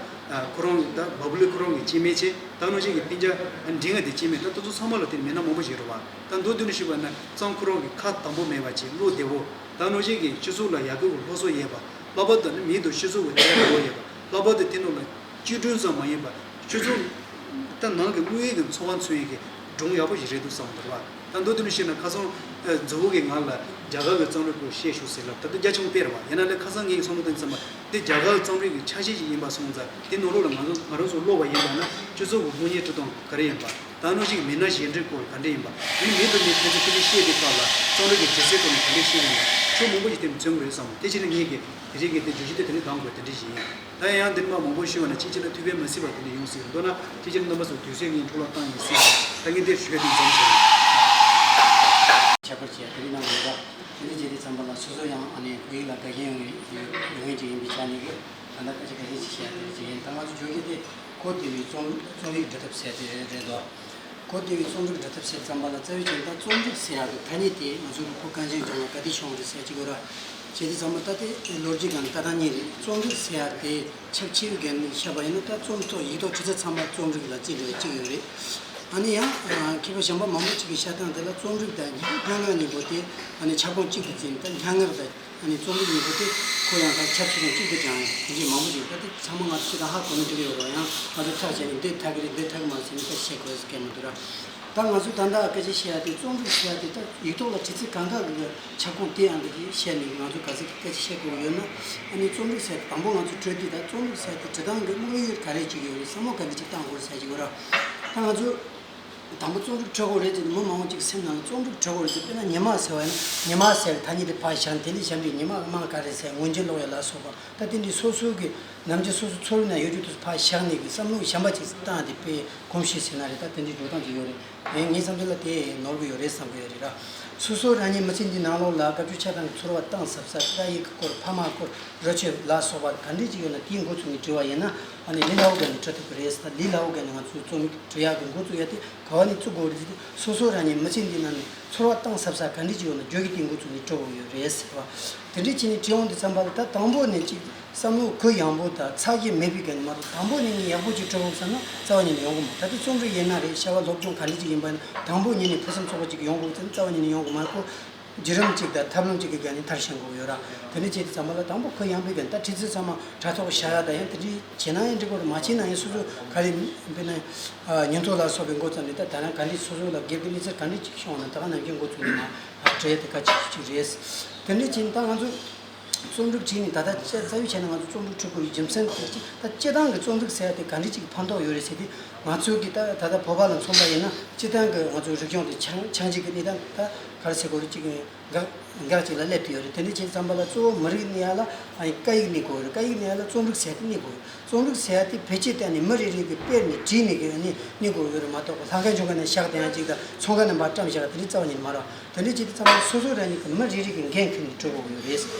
ཁོ་རང་གི་ད་བ་བུ་ལི་ཁོ་རང་གི་སྐྱེ་དམན་བྱས། ད་ནང་བཞིན་གྱི་སྤུན་ཀྱག་འབྲིང་བ་དེ་སྐྱེ་དམན། ད་དེ་ཚོ་ཚང་མ་ལ་དེ་མི་སྣ་མང་པོ་ཞིག་རེད་བ། ད་མདོར་བསྡུས་ནས་ཞུས་པ་ན་རྩོམ་ཁོ་རང་གི་ཁ་དང་པོ་མེད་པ་བྱས། བློ་བདེ་བོ། ད་ནང་བཞིན་གྱི་སྤྱི་ཚོགས་ལ་ཡག་པོ་སློབ་གསོ་ཡོད་པ། ལྷག་པར་དུ་ནི་མི་དང་སྤྱི་ཚོགས་ཀྱི་འབྲེལ་བ་ཡོད་པ། ལྷག་པར་དུ་དེ་ནང་ལ་སྐྱིད་སྒྲོན་ཙམ་མ་ཡིན་པར་སྤྱི་ཚོགས་ད་ནང་གི་དངོས་ཡོད་ཀྱི་འཚོ་བ་མཚོན་ཡས་ཀྱི་སྒྲུང་ཡག་པོ་ཞིག་རེད་འདུག་བསམ་འདུག་བ། ད་མདོར་བསྡུས་ནས་བཤད་ན། ཁ་སང་ཨ་མཛོ་བོ་གིས་ང་ལ་རྒྱ་གར་གྱི་རྩོམ་རིག་སྐོར་བཤད་ཤོག་ཟེར་ལབ། ད་ལྟ་རྒྱ་ཆེན་པོ་དཔེ་རེད་བ། ཡིན་ན་ལས་ཁ་སང་ངས་བསམ་བློ་བཏང་དུས་ཙམ་པ་འདི་རྒྱ་གར་གྱི་རྩོམ་རིག་གི་ཆ་ཤས་ཤིག་ཡིན་པ་སོང་ཙང་། དེ་ནང་ལོགས་ལ་ང་ཚོ་ང་རང་ཚོ་ཀློག་པ་ཡིན་པ་ན་སྤྱི་ཚོགས་ཀྱི་དངོས་གནས་འཁྲུལ་སྟངས་ག་རེ་ཡིན་པ། ད་ནང་བཞིན་མི་སྣ་གཞན་འདྲའི་སྐོར་ག་འདྲ་ཡིན་པ། ཨ་ནི་མི་དང་མི་ཕན་ཚུན་ཕན་ཚུན་བཤད་པའི་སྐབས་ལ་རྩོམ་རིག་གི་འབྲེལ་ཚད་ཐོག་ནས་ག་འདྲ་བཤད་ཡིན་པ། ཕྱོགས་མང་པོ་ཞིག་དེ་མཚོན་དགོས་བསམ། དེ་ཕྱིར་ངེད་ཀྱིས་དེ་རིང་གི་དེ་བརྗོད་གཞི་དེ་དེ་ནས་འདང་དགོས་དེ་འདྲ་ཞིག་ཡིན། ད་ཡང་འདི་མ་མང་པོ་ཞུས་པ་ན་ཅིག་ཅིག་ལ་ཐུགས་ཕན་མ་སྲིད་པ་དེ་འདྲ་ཡོང་སྲིད། མདོར་ན་ཅིག་ཅིག་ལ་རྣམ་པ་ཚོ་དུས་ཚོད་ཀྱི་འཕྲོ་བརླག་བཏང་ཡིན་སྲིད། ད་ངས་འདིར་ཞུ་ཡ་དེ་མཚམས་བཞག་ཡིན། ཁྱད་པར་ཆེ་དེ་རིང་ནང་ལ་ཡོད་པ། དེ་འདྲ་བྱས་དུས་ཙམ་པ་ལ་སོ་སོ་ཡང་ཨ་ནི་བོད་ཡིག་ལ་དགའ་ཞེན་ཡོད་མཁན་ཅིག་ཡིན་པའི་ཆ་ནས་ཀྱི་ད་ལྟ་སྐད་ཆ་ག་རེ་ཞིག་བཤད་དེ་ཅིག་ཡིན། ད་ང་ཚོ་བརྗོད་རྒྱུ་དེ་གོ་བདེ་བའི་རྩོམ་རྩོམ་རིག་འབྲི་ཐབས་ཟེར་དེ་རེད་དོ། གོ་བདེ་བའི་རྩོམ་རིག་འབྲི་ཐབས་ཟེར་ཙམ་པ་ལ་རྩ་བའི་ཆ་ནས་ད་རྩོམ་རིག་ཟེར་ཡག་གི་ཐ་སྙད་དེ་ང་ཚོ་གི་བོད་གངས་ཅན་ལྗོངས་ལ་ག་དུས་བྱུང་བ་རེད་ཟེར་གྱི་ཡོད་ར། བྱས་དུས་ཙམ་པ་ད་དེ་ལོ་རྒྱུས་སྒང་ལ་ལྟ་སྟངས་གཉིས་རེད། རྩོམ་རིག་ཟེར་ཡག་དེ་ཁྱབ་ཆེ་བའི་སྒང་ནས་བཤད་པ་ཡིན་ན། ད་རྩོམ་ཐོག་ཡིག་ཐོག་བྲིས་ཚད་ཚང་མ་རྩོམ་རིག་ལ་བརྩི་འགྲོ་བའི་གཅིག་ཡོད་རེད། ཨ་ནི་ཡང་མཁས་པ་གཞན་པ་མང་པོ་ཅིག་གི་བཤད་སྟངས་དེ་ལ་རྩོམ་རིག་དང་སྙན་ངག་གཉིས་པོ་དེ་ཨ་ནི་ཁྱབ་ཁོངས་གཅིག་ཏུ་བརྩིས་ནས། ད་སྙན་ངག་དང་ཨ་ནི་རྩོམ་རིག་གཉིས་པོ་དེ་ཁོ་ཡང་ད་ཁྱབ་ཆེ་ཆུང་གཅིག་ཏུ་སྦྱངས་ཡག་དེ་འདྲ་མང་པོ་ཅིག་ད་དེ་ཚང་མ་ང་ཚོ་ཅིག་ད་ཧ་གོ་མི་འགྲོ་གི་ཡོད་རེད། ཡང་ང་ཚོ་ཐག་བཅད་ནས་འདི་ཐག་གི་རེད། འདི་ཐག་གི་མ་རེད་ཟེར་ནས་ད་བཤད་དགོས་ཟེར་མཁན་མི་འདུག་ར། ད་ང་ཚོས་ད་ལྟ་སྐད་ཆ་བཤད་ཡ་དེ་རྩོམ་རིག་ཟེར་ཡ་དེ་ད་ཡིག་ཐོག་ལ་བྲིས་ཚད་གང་ག་གི་ཁྱབ་ཁོངས་དེ་ཡང་འདི་གི་བཤད་ནས་ང་ཚོ་ག་ཚོད་སྐད་ཆ་བཤད་དགོས་ཀྱི་ཡོད་ན། ཨ་ནི་རྩོམ་རིག་ཟེར་དང་པོ་ང་ཚོ་འཕྲོད་དུས་ད་རྩོམ་རིག་ཟེར་དེ་འབྲི་སྟངས་ཀྱི་དམིགས་ཡུལ་ག་རེ་ཅིག་ཡོད་རེད། བསམ་བློ་ག་འདྲ་ཅིག་བཏང་དགོས་རེད་ཟེར་གྱི་ཡོད་ར། ད་ང་ཚོ་དང་པོ་རྩོམ་རིག་འབྲི་དགོས་རེད་ཟེར་ནས་མི་མང་པོ་ཅིག་སེམས་ནང་ལ་རྩོམ་རིག་འབྲི་དགོས་རེད་ཟེར། དཔེར་ན་ཉི་མ་ཟེར་བ་ཡིན་ན། ཉི་མ་ཟེར་བའི་ཐ་སྙད་དེ་ཕར་བཞག་ནས། དེ་ལས་གཞན་པའི་ཉི་མ་མ་ག་རེ་ཟེར། སྔོན་བྱོན་ཀློག་ཡ་ལ་སོགས་པ། ད་དེ་འདྲའི་སོ་སོའི་གི་ནམ་རྒྱུན་སོ་སོའི་ཚོར་བའི་ནང་ཡོད་རྒྱུ་དེ་ཕར་བཞག་ནས་གི་བསམ་བློ་གཞན་པ་ཅིག་བཏང་སྟེ་དཔེ་གོམས་གཤིས་ཟེར་ན་རེད། ད་དེ་འདྲའི་འགྲོ་སྟངས་ཅིག་ཡོད་རེད། ངས་ངའི་བསམ་ཚུལ་ལ་དེ་ནོར་གི་ཡོད་རེད་བསམ་གི་ཡོད་རེད་ར། སོ་སོ་རང་ཉིད་མི་ཚེ་འདིའི་ནང་ལོགས་ལ་སྐབས་བཅུ་ཆ་ཚང་གི་ཚོར་བ་བཏང་ཟབ་ས། སྐད་ཡིག་གི་སྐོར། ཕ་མ་སྐོར། རོགས་སྐྱོར་ལ་སོགས་པ་ག་འདྲ་ཅིག་ཡོད་ན་དེའི་འགོ་ཚུགས་ནས་འབྲི་བ་ཡིན་ན། ཨ་ནི་ལས་སླ་བོ་སྒང་ནས་འབྲི་ཐུབ་ཀྱི་རེད། ད་ལས་སླ་བོ་སྒང་ནས་ང་ཚོའི་རྩོམ་ཡིག་འབྲི་ཡག་གི་འགོ་བཙུགས་ཡ་དེ་ག་བ་ནས་བཙུགས་དགོས་རེད་ཟེར་དུས། སོ་སོ་རང་ཉིད་མི་ཚེ་འདིའི་ནང་ནས་ཚོར་བ་བཏང་ཟབ་ས་ག་འདྲ་ཅིག་ཡོད་ན་བརྗོད་ཀྱི་དེའི་འགོ་ཚུགས་ནས་འབྲི་དགོས་ཡོད་རེད་ཟེར་བ། དེ་འདྲ་བྱས་ནས་བྲིས་འོང་དུས་ཙམ་པ་ལ། ད་དང་པོ་ནས་ཅིག་བསམ་བློ་གུ་ཡངས་པོ་དང་ཚ་གྱང་མེད་པའི་སྒང་ནས་མ་གཏོགས། དང་པོ་ཉིད་ནས་ཡག་པོ་ཅིག་འབྲི་དགོས་བསམ་ན་རྩ་བ་ཉིད་ནས་ཡོང་གི་མ་རེད། ད་ལྟ་རྩོམ་རིག་ཡིན་ན་རེད། བྱ་བ་སློབ་སྦྱོང་ག་འདྲ་ཅིག་ཡིན་པ་ཡིན་ན། དང་པོ་ཉིད་ནས་ཕུན་སུམ་ཚོགས་པ་ཅིག་ཡོང་དགོས་ཟེར་ན་རྩ་བ་ཉིད་ནས་ཡོང་གི་མ་རེད་ཁོ། བརྒྱུད་རིམ་གཅིག་དང་ཐབས་ལམ་གཅིག་གི་སྒང་ནས་མཐར་ཕྱིན་དགོས་ཀྱི་ཡོད་ར། དེ་འདྲ་བྱེད་དུས་ཙམ་པ་ལ་དང་པོ་གུ་ཡངས་པའི་སྒང་ནས། ད་བྲིས་ཚུལ་ཚང་མ་དྲ་ཐོག་བཞག་ཡ་ད་ཡང་དེ་འདྲ་བྱས་ན་ཡང་འགྲིག་གི་རེད། མ་བྱས་ན་ཡང་སོ་སོ་ག་རེ་དཔེར་ན་ཨ་ཉིན་ཐོ་ལ་སོགས་པའི་འགོ་བརྩམས་ནས། ད་ད་རང་ག་འདྲ་སོ་སོ་ལ་སྒེར་གྱི་གནས་ཚུལ་ག་འདྲ་ཅིག་བྱུང་བ་ན་ད་ག་ནང་བཞིན་འགོ་བཙུགས་ནས་མར་བྲིས་ཡ་དེ་གལ་ཆེ་ཤོས་ཅིག་རེད། དེ་འདྲ་བྱས་ནས་ད་ང་ཚོ་རྩོམ་རིག་བྲིས་ནས་ད་ལྟ་རྩ་བའི་ཆ་ནས་ང་ཚོ་རྩོམ་རིག་འབྲི་དགོས་པའི་རྒྱུ་མཚན་དེ་ཅིག་ད་སྤྱིར་བཏང་གི་རྩོམ་རིག་ཟེར་ཡ་དེ་ག་འདྲ་ཅིག་གི་ཕན་ཐོགས་ཡོད་རེད་ཟེར་དུས། ང་ཚོའི་གི་ད་ད་ལྟ་བོད་པ་ལ་མཚོན་པ་ཡིན་ན། སྤྱིར་བཏང་གི་ང་ཚོའི་རིག་གཞུང་དེ་ཆགས་ཆགས་འཇིག་གི་གནས་སྟངས་ད་ག་རེ་ཟེར་དགོས་རེད། ཅིག་འགག་འགག་ཅིག་ལ་སླེབས་ཏེ་ཡོད་རེད། དེ་འདྲ་བྱས་ཙམ་པ་ལ་གཙོ་བོ་མི་རིགས་གནས་ཡ་ལ་ཨ་ནི་སྐད་ཡིག་གནས་དགོས་རེད། སྐད་ཡིག་གནས་ཡ་ལ་རྩོམ་རིག་ཟེར་ཡ་དེ་གནས་དགོས་རེད། རྩོམ་རིག་ཟེར་ཡ་དེ་བེད་སྤྱོད་བཏང་ནས་མི་རེ་རེ་གིས་དཔེར་ནས་བྲིས་ནས་གི་ཨ་ནི་གནས་དགོས་ཡོད་རེད་མ་གཏོགས། ལྷ་ཁང་ཆོ་ག་ནས་ཞག་དེ་ཡང་ཅིག་དང་ཚོང་ཁང་ནས་མར་བཀྲམ་བཞག་དེ་འདྲ་རྩ་བ་ཉིད་མ་རེད། དེ་འདྲ་བྱས་དུས་ཙམ་པ་སོ་སོ་རང་ཉིད་ཀྱི་མི་རེ་རེ་གིས་འགན་འཁུར་ནས་འབྲི་དགོས་ཀྱི་ཡོད་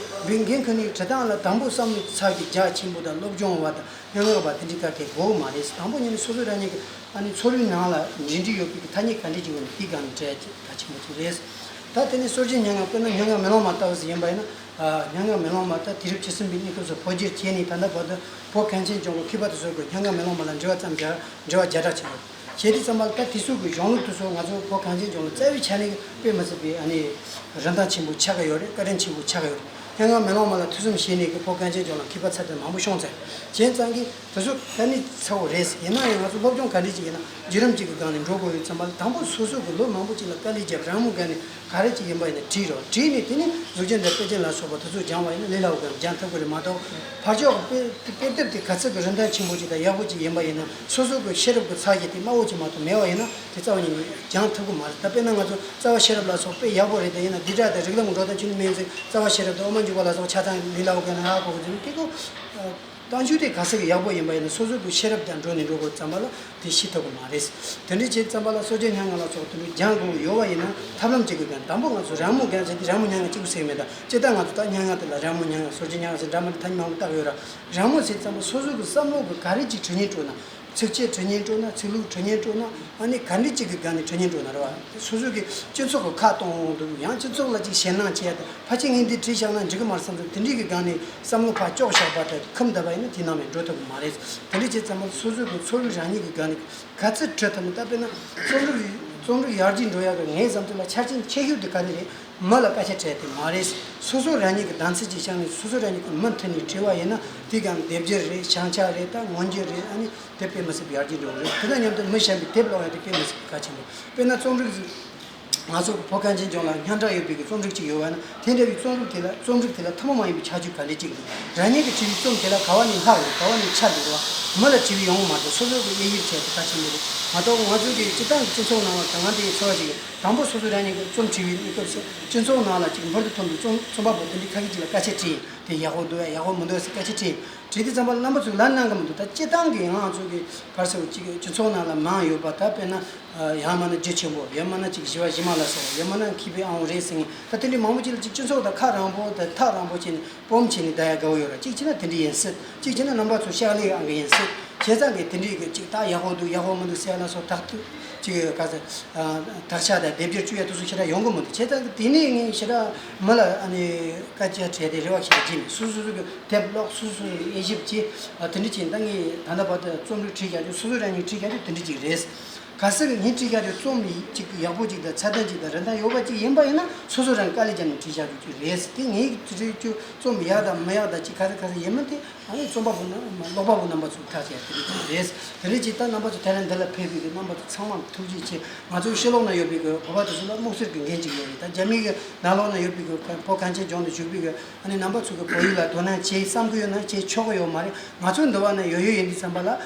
རེད། འབྲི་འགན་འཁུར་ནས་བྲི་སྟངས་ལ་དང་པོ་བསམ་བློ་ཚ་གི་རྒྱ་ཆེན་པོ་དང་། སློབ་སྦྱོང་བ་དང་སྙན་ངག་པ་དེ་འདྲའི་ག་གེ་དགོས་མ་རེད། དང་པོ་ཉིད་ནས་སོ་སོ་རང་ཉིད་ཀྱི་ཨ་ནི་ཚོར་བའི་ནང་ལ་འབྲི་འདོད་ཡོད་པའི་ཐ་སྙད་ག་འདྲ་ཅིག་ཡོད་ན་དེའི་སྒང་ནས་འབྲི་ཡ་གལ་ཆེན་པོ་ཅིག་རེད། ད་དེ་ནས་སྲོལ་རྒྱུན་སྙན་ངག་དཔེར་ན་སྙན་ངག་མེ་ལོང་མ་ལྟ་བུ་ཞིག་ཡིན་པ་ཡིན་ན། ཨ་སྙན་ངག་མེ་ལོང་མ་ད་དུས་རབས་བཅུ་གསུམ་པའི་གནས་སྐབས་སུ་བོད་བསྒྱུར་བྱས་ནས་ད་ལྟ་བར་དུ་བོད་གངས་ཅན་ལྗོངས་ཀྱི་མཁས་པ་དེ་ཚོ་གིས་སྙན་ངག་མེ་ལོང་མ་ལ་འགྲེལ་པ་བརྩམས་བཞག་འགྲེལ་པ་བརྒྱ་ཕྲག་ཅིག་ཡོད། བྱས་དུས་ཙམ་པ་ལ་ད་དེ་ཚོ་གི་གཞུང་ལུགས་དེ་ཚོ་ང་ཚོ་བོད་གངས་ཅན་ལྗོངས་ལ་རྩ་བའི་ཆ་ནས་དཔེ་མི་སྲིད་པའི་ཨ་ནི་རིན་ཐང་ཆེན་པོ་ཆགས་ཀྱི་ཡོད་རེད། བཀའ་དྲིན་ཆེན་པོ་ཆགས་ཀྱི་ཡོད་རེད། སྙན་ངག་མེ་ལོང་མ་ལ་ཐོས་བསམ་བྱས་ནས་ཀྱི་བོད་གངས་ཅན་ལྗོངས་ལ་མཁས་པ་ཚད་ལྡན་མང་པོ་བྱུང་ཚར། བྱས་ཙང་གི་དེ་ཚོ་ག་ནས་ཚ་བོ་རེད། ཡིན་ན་ཡང་ང་ཚོ་སློབ་སྦྱོང་ག་འདྲ་ཅིག་ཡིན་ན་བརྒྱུད་རིམ་ཅིག་གི་སྒང་ནས་འགྲོ་དགོས་ཡོད་ཙམ་པ་ལ། དང་པོ་སོ་སོ་གི་ལོ་མང་པོ་ཅིག་ལ་དཀའ་ལས་བརྒྱབ། རང་མོས་སྒང་ནས་ག་རེ་ཅིག་ཡིན་པ་ཡིན་ན་བྲིས་རོགས། བྲིས་ནས་དེ་ནས་གཟུགས་ཅན་དང་དཔེ་ཅན་ལ་སོགས་པ་དེ་ཚོ་སྦྱངས་པ་ཡིན་ན་ལས་སླ་བོ་སྒང་ནས་སྦྱང་ཐུབ་ཀྱི་རེད་མ་གཏོགས། ཕར་ཕྱོགས་ཀྱི་དཔེ་དཔེ་དེབ་དེ་ག་ཚོད་ཀྱི་རིན་ཐང་ཆེན་པོ་ཅིག་དང་ཡག་པོ་ཅིག་ཡིན་པ་ཡིན་ན། སོ་སོ་གི་ཤེས་རབ་ཀྱི་ཚད་གཞི་དེ་དམའ་བོ་ཅིག་མ་གཏོགས་མེད་པ་ཡིན་ན་དེ་རྩ་བ་ཉིད་ནས་སྦྱང་ཐུབ་ཀྱི་མ་རེད། ད་དཔེར་ན་ང་ཚོ་རྩ་བ་ཤེས་རབ་ལ་སོགས་དཔེ་ཡག་པོ་རེད། དེ་ཡིན་ན་བསྡུས་གྲྭ་དང་རིགས་ལམ་གྱི་འགྲོ་སྟངས་ཁྱོན་ནས་མེད་ཚེ་རྩ་བ་ཤེས་རབ་དང་དབུ་མ་འཇུག་པ་ལ་སོགས་ཆ་ཚང་ལས་སླ་བོ་སྒང་ནས་ཧ་གོ་གི་འདུག་དེ་ཀོ། གཏམ་རྒྱུད་དེ་ག་ཚོད་ཀྱི་ཡག་པོ་ཡིན་པ་ཡིན་ན་སོ་སོ་གི་ཤེས་རབ་དང་འགྲོགས་ནས་འགྲོ་དགོས་ཙམ་པ་ལ་དེ་ཤེས་ཐུབ་ཀྱི་མ་རེད། དེ་འདྲ་བྱས་ཙམ་པ་ལ་སྲོལ་རྒྱུན་སྙན་ངག་ལ་སོགས་དེ་འདྲ་སྦྱང་དགོས་ཡོད་པ་ཡིན་ན་ཐབས་ལམ་གཅིག་གི་སྒང་དང་པོ་ང་ཚོ་རང་མོས་སྒང་ཟེར་དེ་རང་མོས་སྙན་ངག་གཅིག་པུ་ཟེར་མེད་ད། སྤྱིར་བཏང་ང་ཚོ་ད་སྙན་ངག་དེ་ལ་རང་མོས་སྙན་ངག་སྲོལ་རྒྱུན་སྙན་ངག་ཟེར་འདྲ་མི་འདྲ་ཐ་སྙད་མང་པོ་བཏགས་ཡོད་ར། རང་མོས་ཟེར་ཙམ་པ་སོ་སོ་གི་བསམ་བློ་གི་ག་རེ་ཅིག་དྲི་སྙིང་བྲོ་ན། ཚིགས་བཅད་དྲི་སྙིང་བྲོ་ན། ཚིག་ལྷུག་དྲི་སྙིང་བྲོ་ན། ཨ་ནི་ག་འདྲ་ཅིག་གི་སྒང་ནས་དྲི་སྙིང་བྲོ་ན་རེད་བ། སོ་སོ་གི་སྤྱི་ཚོགས་ཀྱི་ཁ་གཏོང་འོང་འདུག་ཡང་སྤྱི་ཚོགས་ལ་ཅིག་ཞེད་སྣང་བྱས་ད་ཕལ་ཆེར་ངས་འདི་བྲིས་བཞག་ན་འགྲིག་གི་མ་རེད་བསམ་ཚུལ་དེ་འདྲའི་གི་སྒང་ནས་བསམ་བློ་ཕར་བཅོག་བཞག་པ་དང་ཁུམ་བསྡད་པ་ཡིན་ན་དེ་ནང་ནས་འགྲོ་ཐུབ་གི་མ་རེད། དེ་འདྲ་བྱས་ཙམ་པ་སོ་སོ་གི་ཚོར་བ་རང་ཉིད་ཀྱི་སྒང་ནས་ག་ཚོད་བྲི་ཐུབ་ན། ད་དཔེར་ན་རྩོམ་རིག་རྩོམ་རིག་ཡར་རྒྱས་འགྲོ་ཡག་གི་ངའི་བསམ་ཚུལ་ལ་ཆ་རྐྱེན་ཆེ་ཤོས་དེ་ག་རེ་རེད། མི་ལ་སྐད་ཆ་དྲིས་དེ་མ་རེད། སོ་སོ་རང་ཉིད་ཀྱི་གདམ་ཚུལ་ཅིག་བཤད་ནས་སོ་སོ་རང་ཉིད་ཀྱི་མུ་མཐུད་ནས་བྲིས་པ་ཡིན་ན་དེ་གང་སྡེབ་སྦྱོར་རེད། བྱང་ཆ་རེད། ད་མངོན་བརྗོད་རེད། ཨ་ནི་དེ་དཔེ་མི་སྲིད་པའི་ཡར་རྒྱས་འགྲོ་གི་རེད། དེ་དང་མཉམ་དུ་མི་གཞན་པའི་དེབ་ཀློག་ཡག་དེ་དཔེ་མི་སྲིད་པའི་གལ་ཆེན་པོ། དཔེར་ན་རྩོམ་རིག་ང་ཚོ་གི་བོད་གངས་ཅན་ལྗོངས་ལ་སྙན་གྲགས་ཡོད་པའི་གི་རྩོམ་རིག་ཅིག་ཡོད་པ་ན་དེ་འདྲ་བའི་རྩོམ་རིག་དེ་ལ་རྩོམ་རིག་དེ་ལ་ཐུན་མོང་མ་ཡིན་པའི་ཁྱད་ཆོས་ག་འདྲ་ཅིག་འདུག་རང་ཉིད་ཀྱིས་བྲིས་པའི་རྩོམ་དེ་ལ་ག་བ་ནས་ལྷག་འདུག་ག་བ་ནས་ཆད་འདུག་རེད་བ། མི་ལ་བྲིས་པའི་ཡོང་གི་མ་རེད། སོ་སོ་གི་དབྱེ་ཞིབ་བྱས་ཏེ་གལ་ཆེན་པོ་རེད། མ་གཏོགས་ང་ཚོ་གི་སྤྱིར་བཏང་གི་སྤྱི་ཚོགས་ནང་ལ་ད་ང་འདི་ཚོར་བ་ཞིག་དང་པོ་སོ་སོ་རང་ཉིད་ཀྱིས་རྩོམ་བྲིས་པའི་སྐབས་སུ་སྤྱི་ཚོགས་ནང་ལ་ཅིག་འབུར་དུ་ཐོན་པའི་རྩོམ་རྩོམ་པ་པོ་དེ་འདྲའི་ཁ་ཤས་ཅིག་ལ་སྐད་ཆ་དྲིས། དེ་ཡག་པོ་འདུག་ཡ་ཡག་པོ་མི་འདུག་ཟེར་སྐད་ཆ་དྲིས། དྲིས་དུས་ཙམ་པ་རྣམ་པ་ཚོས་ལན་གནང་གི་མི་འདུག་ད་སྤྱིར་བཏང་གི་ང་ཚོ་གི་ཕར་ཚུར་ཅིག་སྤྱི་ཚོགས་ནང་ལ་མང་ཡོད་པ། ད་དཔེར་ན་ཡང་མིན་ན་རྒྱུ་ཆེན་པོ། ཡང་མིན་ན་ཅིག་བཞི་བ་བཞི་མ་ལ་སོགས། ཡང་མིན་ན་མཁས་པའི་ཨང་རེད་ཟེར་མཁན། ད་དེ་འདྲའི་མང་པོ་ཅིག་ལ་ཅིག་སྤྱི་ཚོགས་དང་ཁ་རང་པོ་དང་ཐག་རང་པོ་བྱས་ནས་སྤོམ་བྱས་ནས་བསྡད་ཡ་དགའ་བོ་ཡོད་ར། གཅིག་བྱས་ན་དེ་འདྲ་ཡིན་སྲིད། གཅིག་བྱས་ན་རྣམ་པ་ཚོ་ཕྱག་ལས་ཨང་གི་ཡིན་སྲིད། བྱས་ཙང་གི་དེ་འདྲའི་གི་ཅིག་ད་ཡག་པོ་འདུག་ཡག་པོ་མི་འདུག་ཟེར་ཡ་ལ་སོགས་དག་ཐུག་ཅིག་ག་ཚོད་དག་ཆ་དང་སྡེབ་སྦྱོར་བཅུག་ཡ་དེ་ཚོ་ཞེ་དྲག་ཡོང་གི་མི་འདུག་བྱས་ཙང་གི་དེ་ནས་ངས་ཞེ་དྲག་མི་ལ་ཨ་ནི་སྐད་ཆ་དྲིས་ཏེ་རེ་བ་ཞེ་དྲག་བྱས་མེད། སོ་སོ་སོ་གི་དེབ་ཀློག་སོ་སོ་སོ་གི་དབྱེ་ཞིབ་བྱས། ཨ་དེ་འདྲ་བྱས་ད་ངས་ད་ལྟ་བར་དུ་རྩོམ་རིག་བྲིས་བཞག་རྒྱུ་སོ་སོ་རང་ཉིད་བྲིས་བཞག་རྒྱུ་དེ་འདྲ་ཅིག་རེད། གལ་སྲིད་ངས་བྲིས་བཞག་རྒྱུ་རྩོམ་ཡིག་ཅིག་ཡག་པོ་ཅིག་དང་ཚད་ལྡན་ཅིག་དང་རིན་ཐང་ཡོད་པ་ཅིག་ཡིན་པ་ཡིན་ན་སོ་སོ་རང་དཀའ་ལས་བརྒྱབ་ནས་བྲིས་བཞག་རྒྱུ་ཅིག་རེད། དེ་ངས་བྲིས་རྒྱུ་རྩོམ་ཡག་དང་མི་ཡག་དང་ཅིག་ག་རེ་ག་རེ་ཡིན་མིན་དེ་ཨ་ནི་རྩོམ་པ་པོ་རྣམ་ཀློག་པ་པོ་རྣམ་པ་ཚོས་ཐག་བཅད་དེ་རེད་ཅིག་རེད། དེ་རེད་ཅིག་ད་རྣམ་པ་ཚོ་དེ་རིང་འདི་ལ་ཕེབས་པའི་གི་རྣམ་པ་ཚོ་ཚང་མར་ཐུགས་རྗེ་ཆེ། ང་ཚོའི་ཕྱི་ལོགས་ན་ཡོད་པའི་གི་བོད་པ་དེ་ཚོ་ལ་དམིགས་བསལ་གྱི་འགན་ཅིག་ཡོད་རེད། ད་རྒྱ་མི་གི་ནང་ལོགས་ན་ཡོད་པའི་གི་བོད་གངས་ཅན་ལྗོངས་ནས་བཞུགས་པའི་གི་ཨ་ནི་རྣམ་པ་ཚོ་གི་བོད་ཡིག་ལ་དོ་སྣང་བྱེད་བསམ་གི་ཡོད་ན་བྱེད་ཆོག་གི་ཡོད་མ་རེད། ང་ཚོ་འདི་བ་ན་ཡོད་ཡོད་ཡིན་དུས་ཙམ་པ་ལ་ཨ་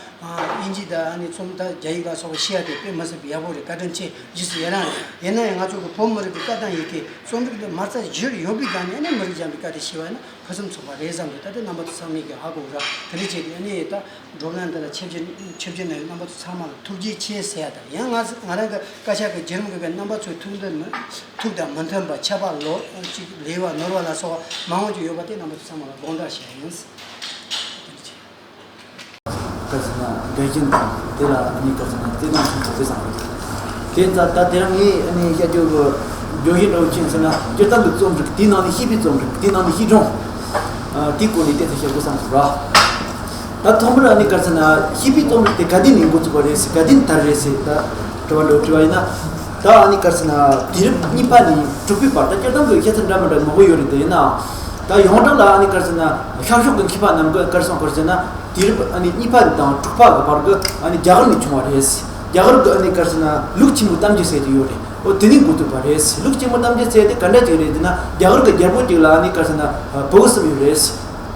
དབྱིན་ཇི་དང་ཨ་ནི་རྩོམ་ད་རྒྱ་ཡིག་ལ་སོགས་པ་ཤེས་ཡ་དེ་དཔེ་མི་སྲིད་པའི་ཡག་པོ་རེད། བཀའ་དྲིན་ཆེ། རྗེས་སུ་ཡི་རང་རེད། ཡིན་ན་ཡང་ང་ཚོ་གི་བོད་མི་རིགས་ཀྱི་སྐད་དང་ཡི་གེ་རྩོམ་རིག་འདི་མ་རྩ་བཞུར་ཡོད་པའི་སྒང་ནས་ཨ་ནི་མི་རིགས་གཞན་པའི་སྐད་དེ་ཤེས་པ་ཡིན་ན། ཕུན་སུམ་ཚོགས་པ་རེད་བསམ་འདུག་ད་ལྟ་རྣམ་པ་ཚོ་ཚང་མས་ཀྱི་ཧ་གོ་ར། དེ་འདྲ་བྱས་ཏེ་ཨ་ནི་ད་བགྲོ་གླེང་འདི་ལ་ཆིབས་བསྒྱུར་ཆིབས་བསྒྱུར་གནང་བའི་རྣམ་པ་ཚོ་ཚང་མ་ལ་ཐུགས་རྗེ་ཆེ་ཟེར་ཡ་དང་། ཡང་ང་ང་རང་གི་སྐད་ཆ་གི་བརྒྱུད་རིམ་གི་རྣམ་པ་ཚོའི་ཐུགས་འདོད་མི་ཐུགས་དང་མི་མཐུན་པ་ཁྱད་པར་ལོ་ཅིག་ལེགས་པ་ནོར་བ་ལ་སོགས་པ་མང་བོ་ཅིག་ཡོད་པ་དེ་རྣམ་པ་ཚོ་ཚང་མ་ལ་དགོངས་དག་ཞུ་ཡ་ཡིན། ག་ཟེར་ན་འགལ་རྐྱེན་དང་དེ་ལ་ནི་ག་ཟེར་ན་བརྩེ་དུང་ཆེན་པོ་དཔེ་བཟང་པོ་འདུག་དེ་ད་ད་དེ་རིང་ངས་ཨ་ནི་བཤད་རྒྱུ་གི་བརྗོད་གཞི་འདྲ་བོ་ཅི་ཡིན་ཟེར་ན་སྤྱིར་བཏང་གི་རྩོམ་རིག་དེའི་ནང་ནས་བྱིས་པའི་རྩོམ་རིག་དེའི་ནང་ནས་བྱིས་སྒྲུང་དེའི་སྐོར་ནས་ཏོག་ཙམ་བཤད་དགོས་བསམ་སོང་ར། ད་ཐོག་མར་ཨ་ནི་ག་ཟེར་ན་བྱིས་པའི་རྩོམ་རིག་དེ་ག་དུས་ནས་འགོ་བཙུགས་པ་རེད་ཟེར་ག་དུས་ནས་དར་རེད་ཟེར་ད་དྲི་བ་འདྲ་བོ་དྲིས་པ་ཡིན་ན། ད་ཨ་ནི་ག་ཟེར་ན་དུས་རབས་གཉིས་པ་ནས་དྲུག་པའི་བར་ད་སྤྱིར་བཏང་གི་ཤེས་ཚད་འདྲ་མི་འདྲ་མང་པོ་ཡོད་རེད། དེ་ཡིན་ནའང་ད་ཡོངས་གྲགས་ལ་ཨ་ནི་ག་ཟེར་ན་ཤར་ཕྱོགས་ཀྱི་མཁས་པ་རྣམས་ཀྱིས་ག་རེ་གསུངས་པ་རེད་ཟེར་ན། དུས་རབས་ཨ་ནི་གཉིས་པ་དང་དྲུག་པ་གི་བར་གྱི་ཨ་ནི་རྒྱ་གར་ནས་བྱུང་བ་རེད། རྒྱ་གར་གྱི་ཨ་ནི་ག་རེ་ཟེར་ན་ལུགས་ཆེན་མོའི་གཏམ་རྒྱུད་ཟེར་གྱི་ཡོད་རེད། འོ་དེ་ནས་འགོ་བཙུགས་པ་རེད། ལུགས་ཆེན་མོའི་གཏམ་རྒྱུད་ཟེར་དེ་ག་འདྲ་ཅིག་རེད་ཟེར་ན་རྒྱ་གར་གྱི་རྒྱལ་པོ་གཅིག་ལ་ཨ་ནི་ག་རེ་ཟེར་ན་བུ་གུ་གསུམ་ཡོད་རེད།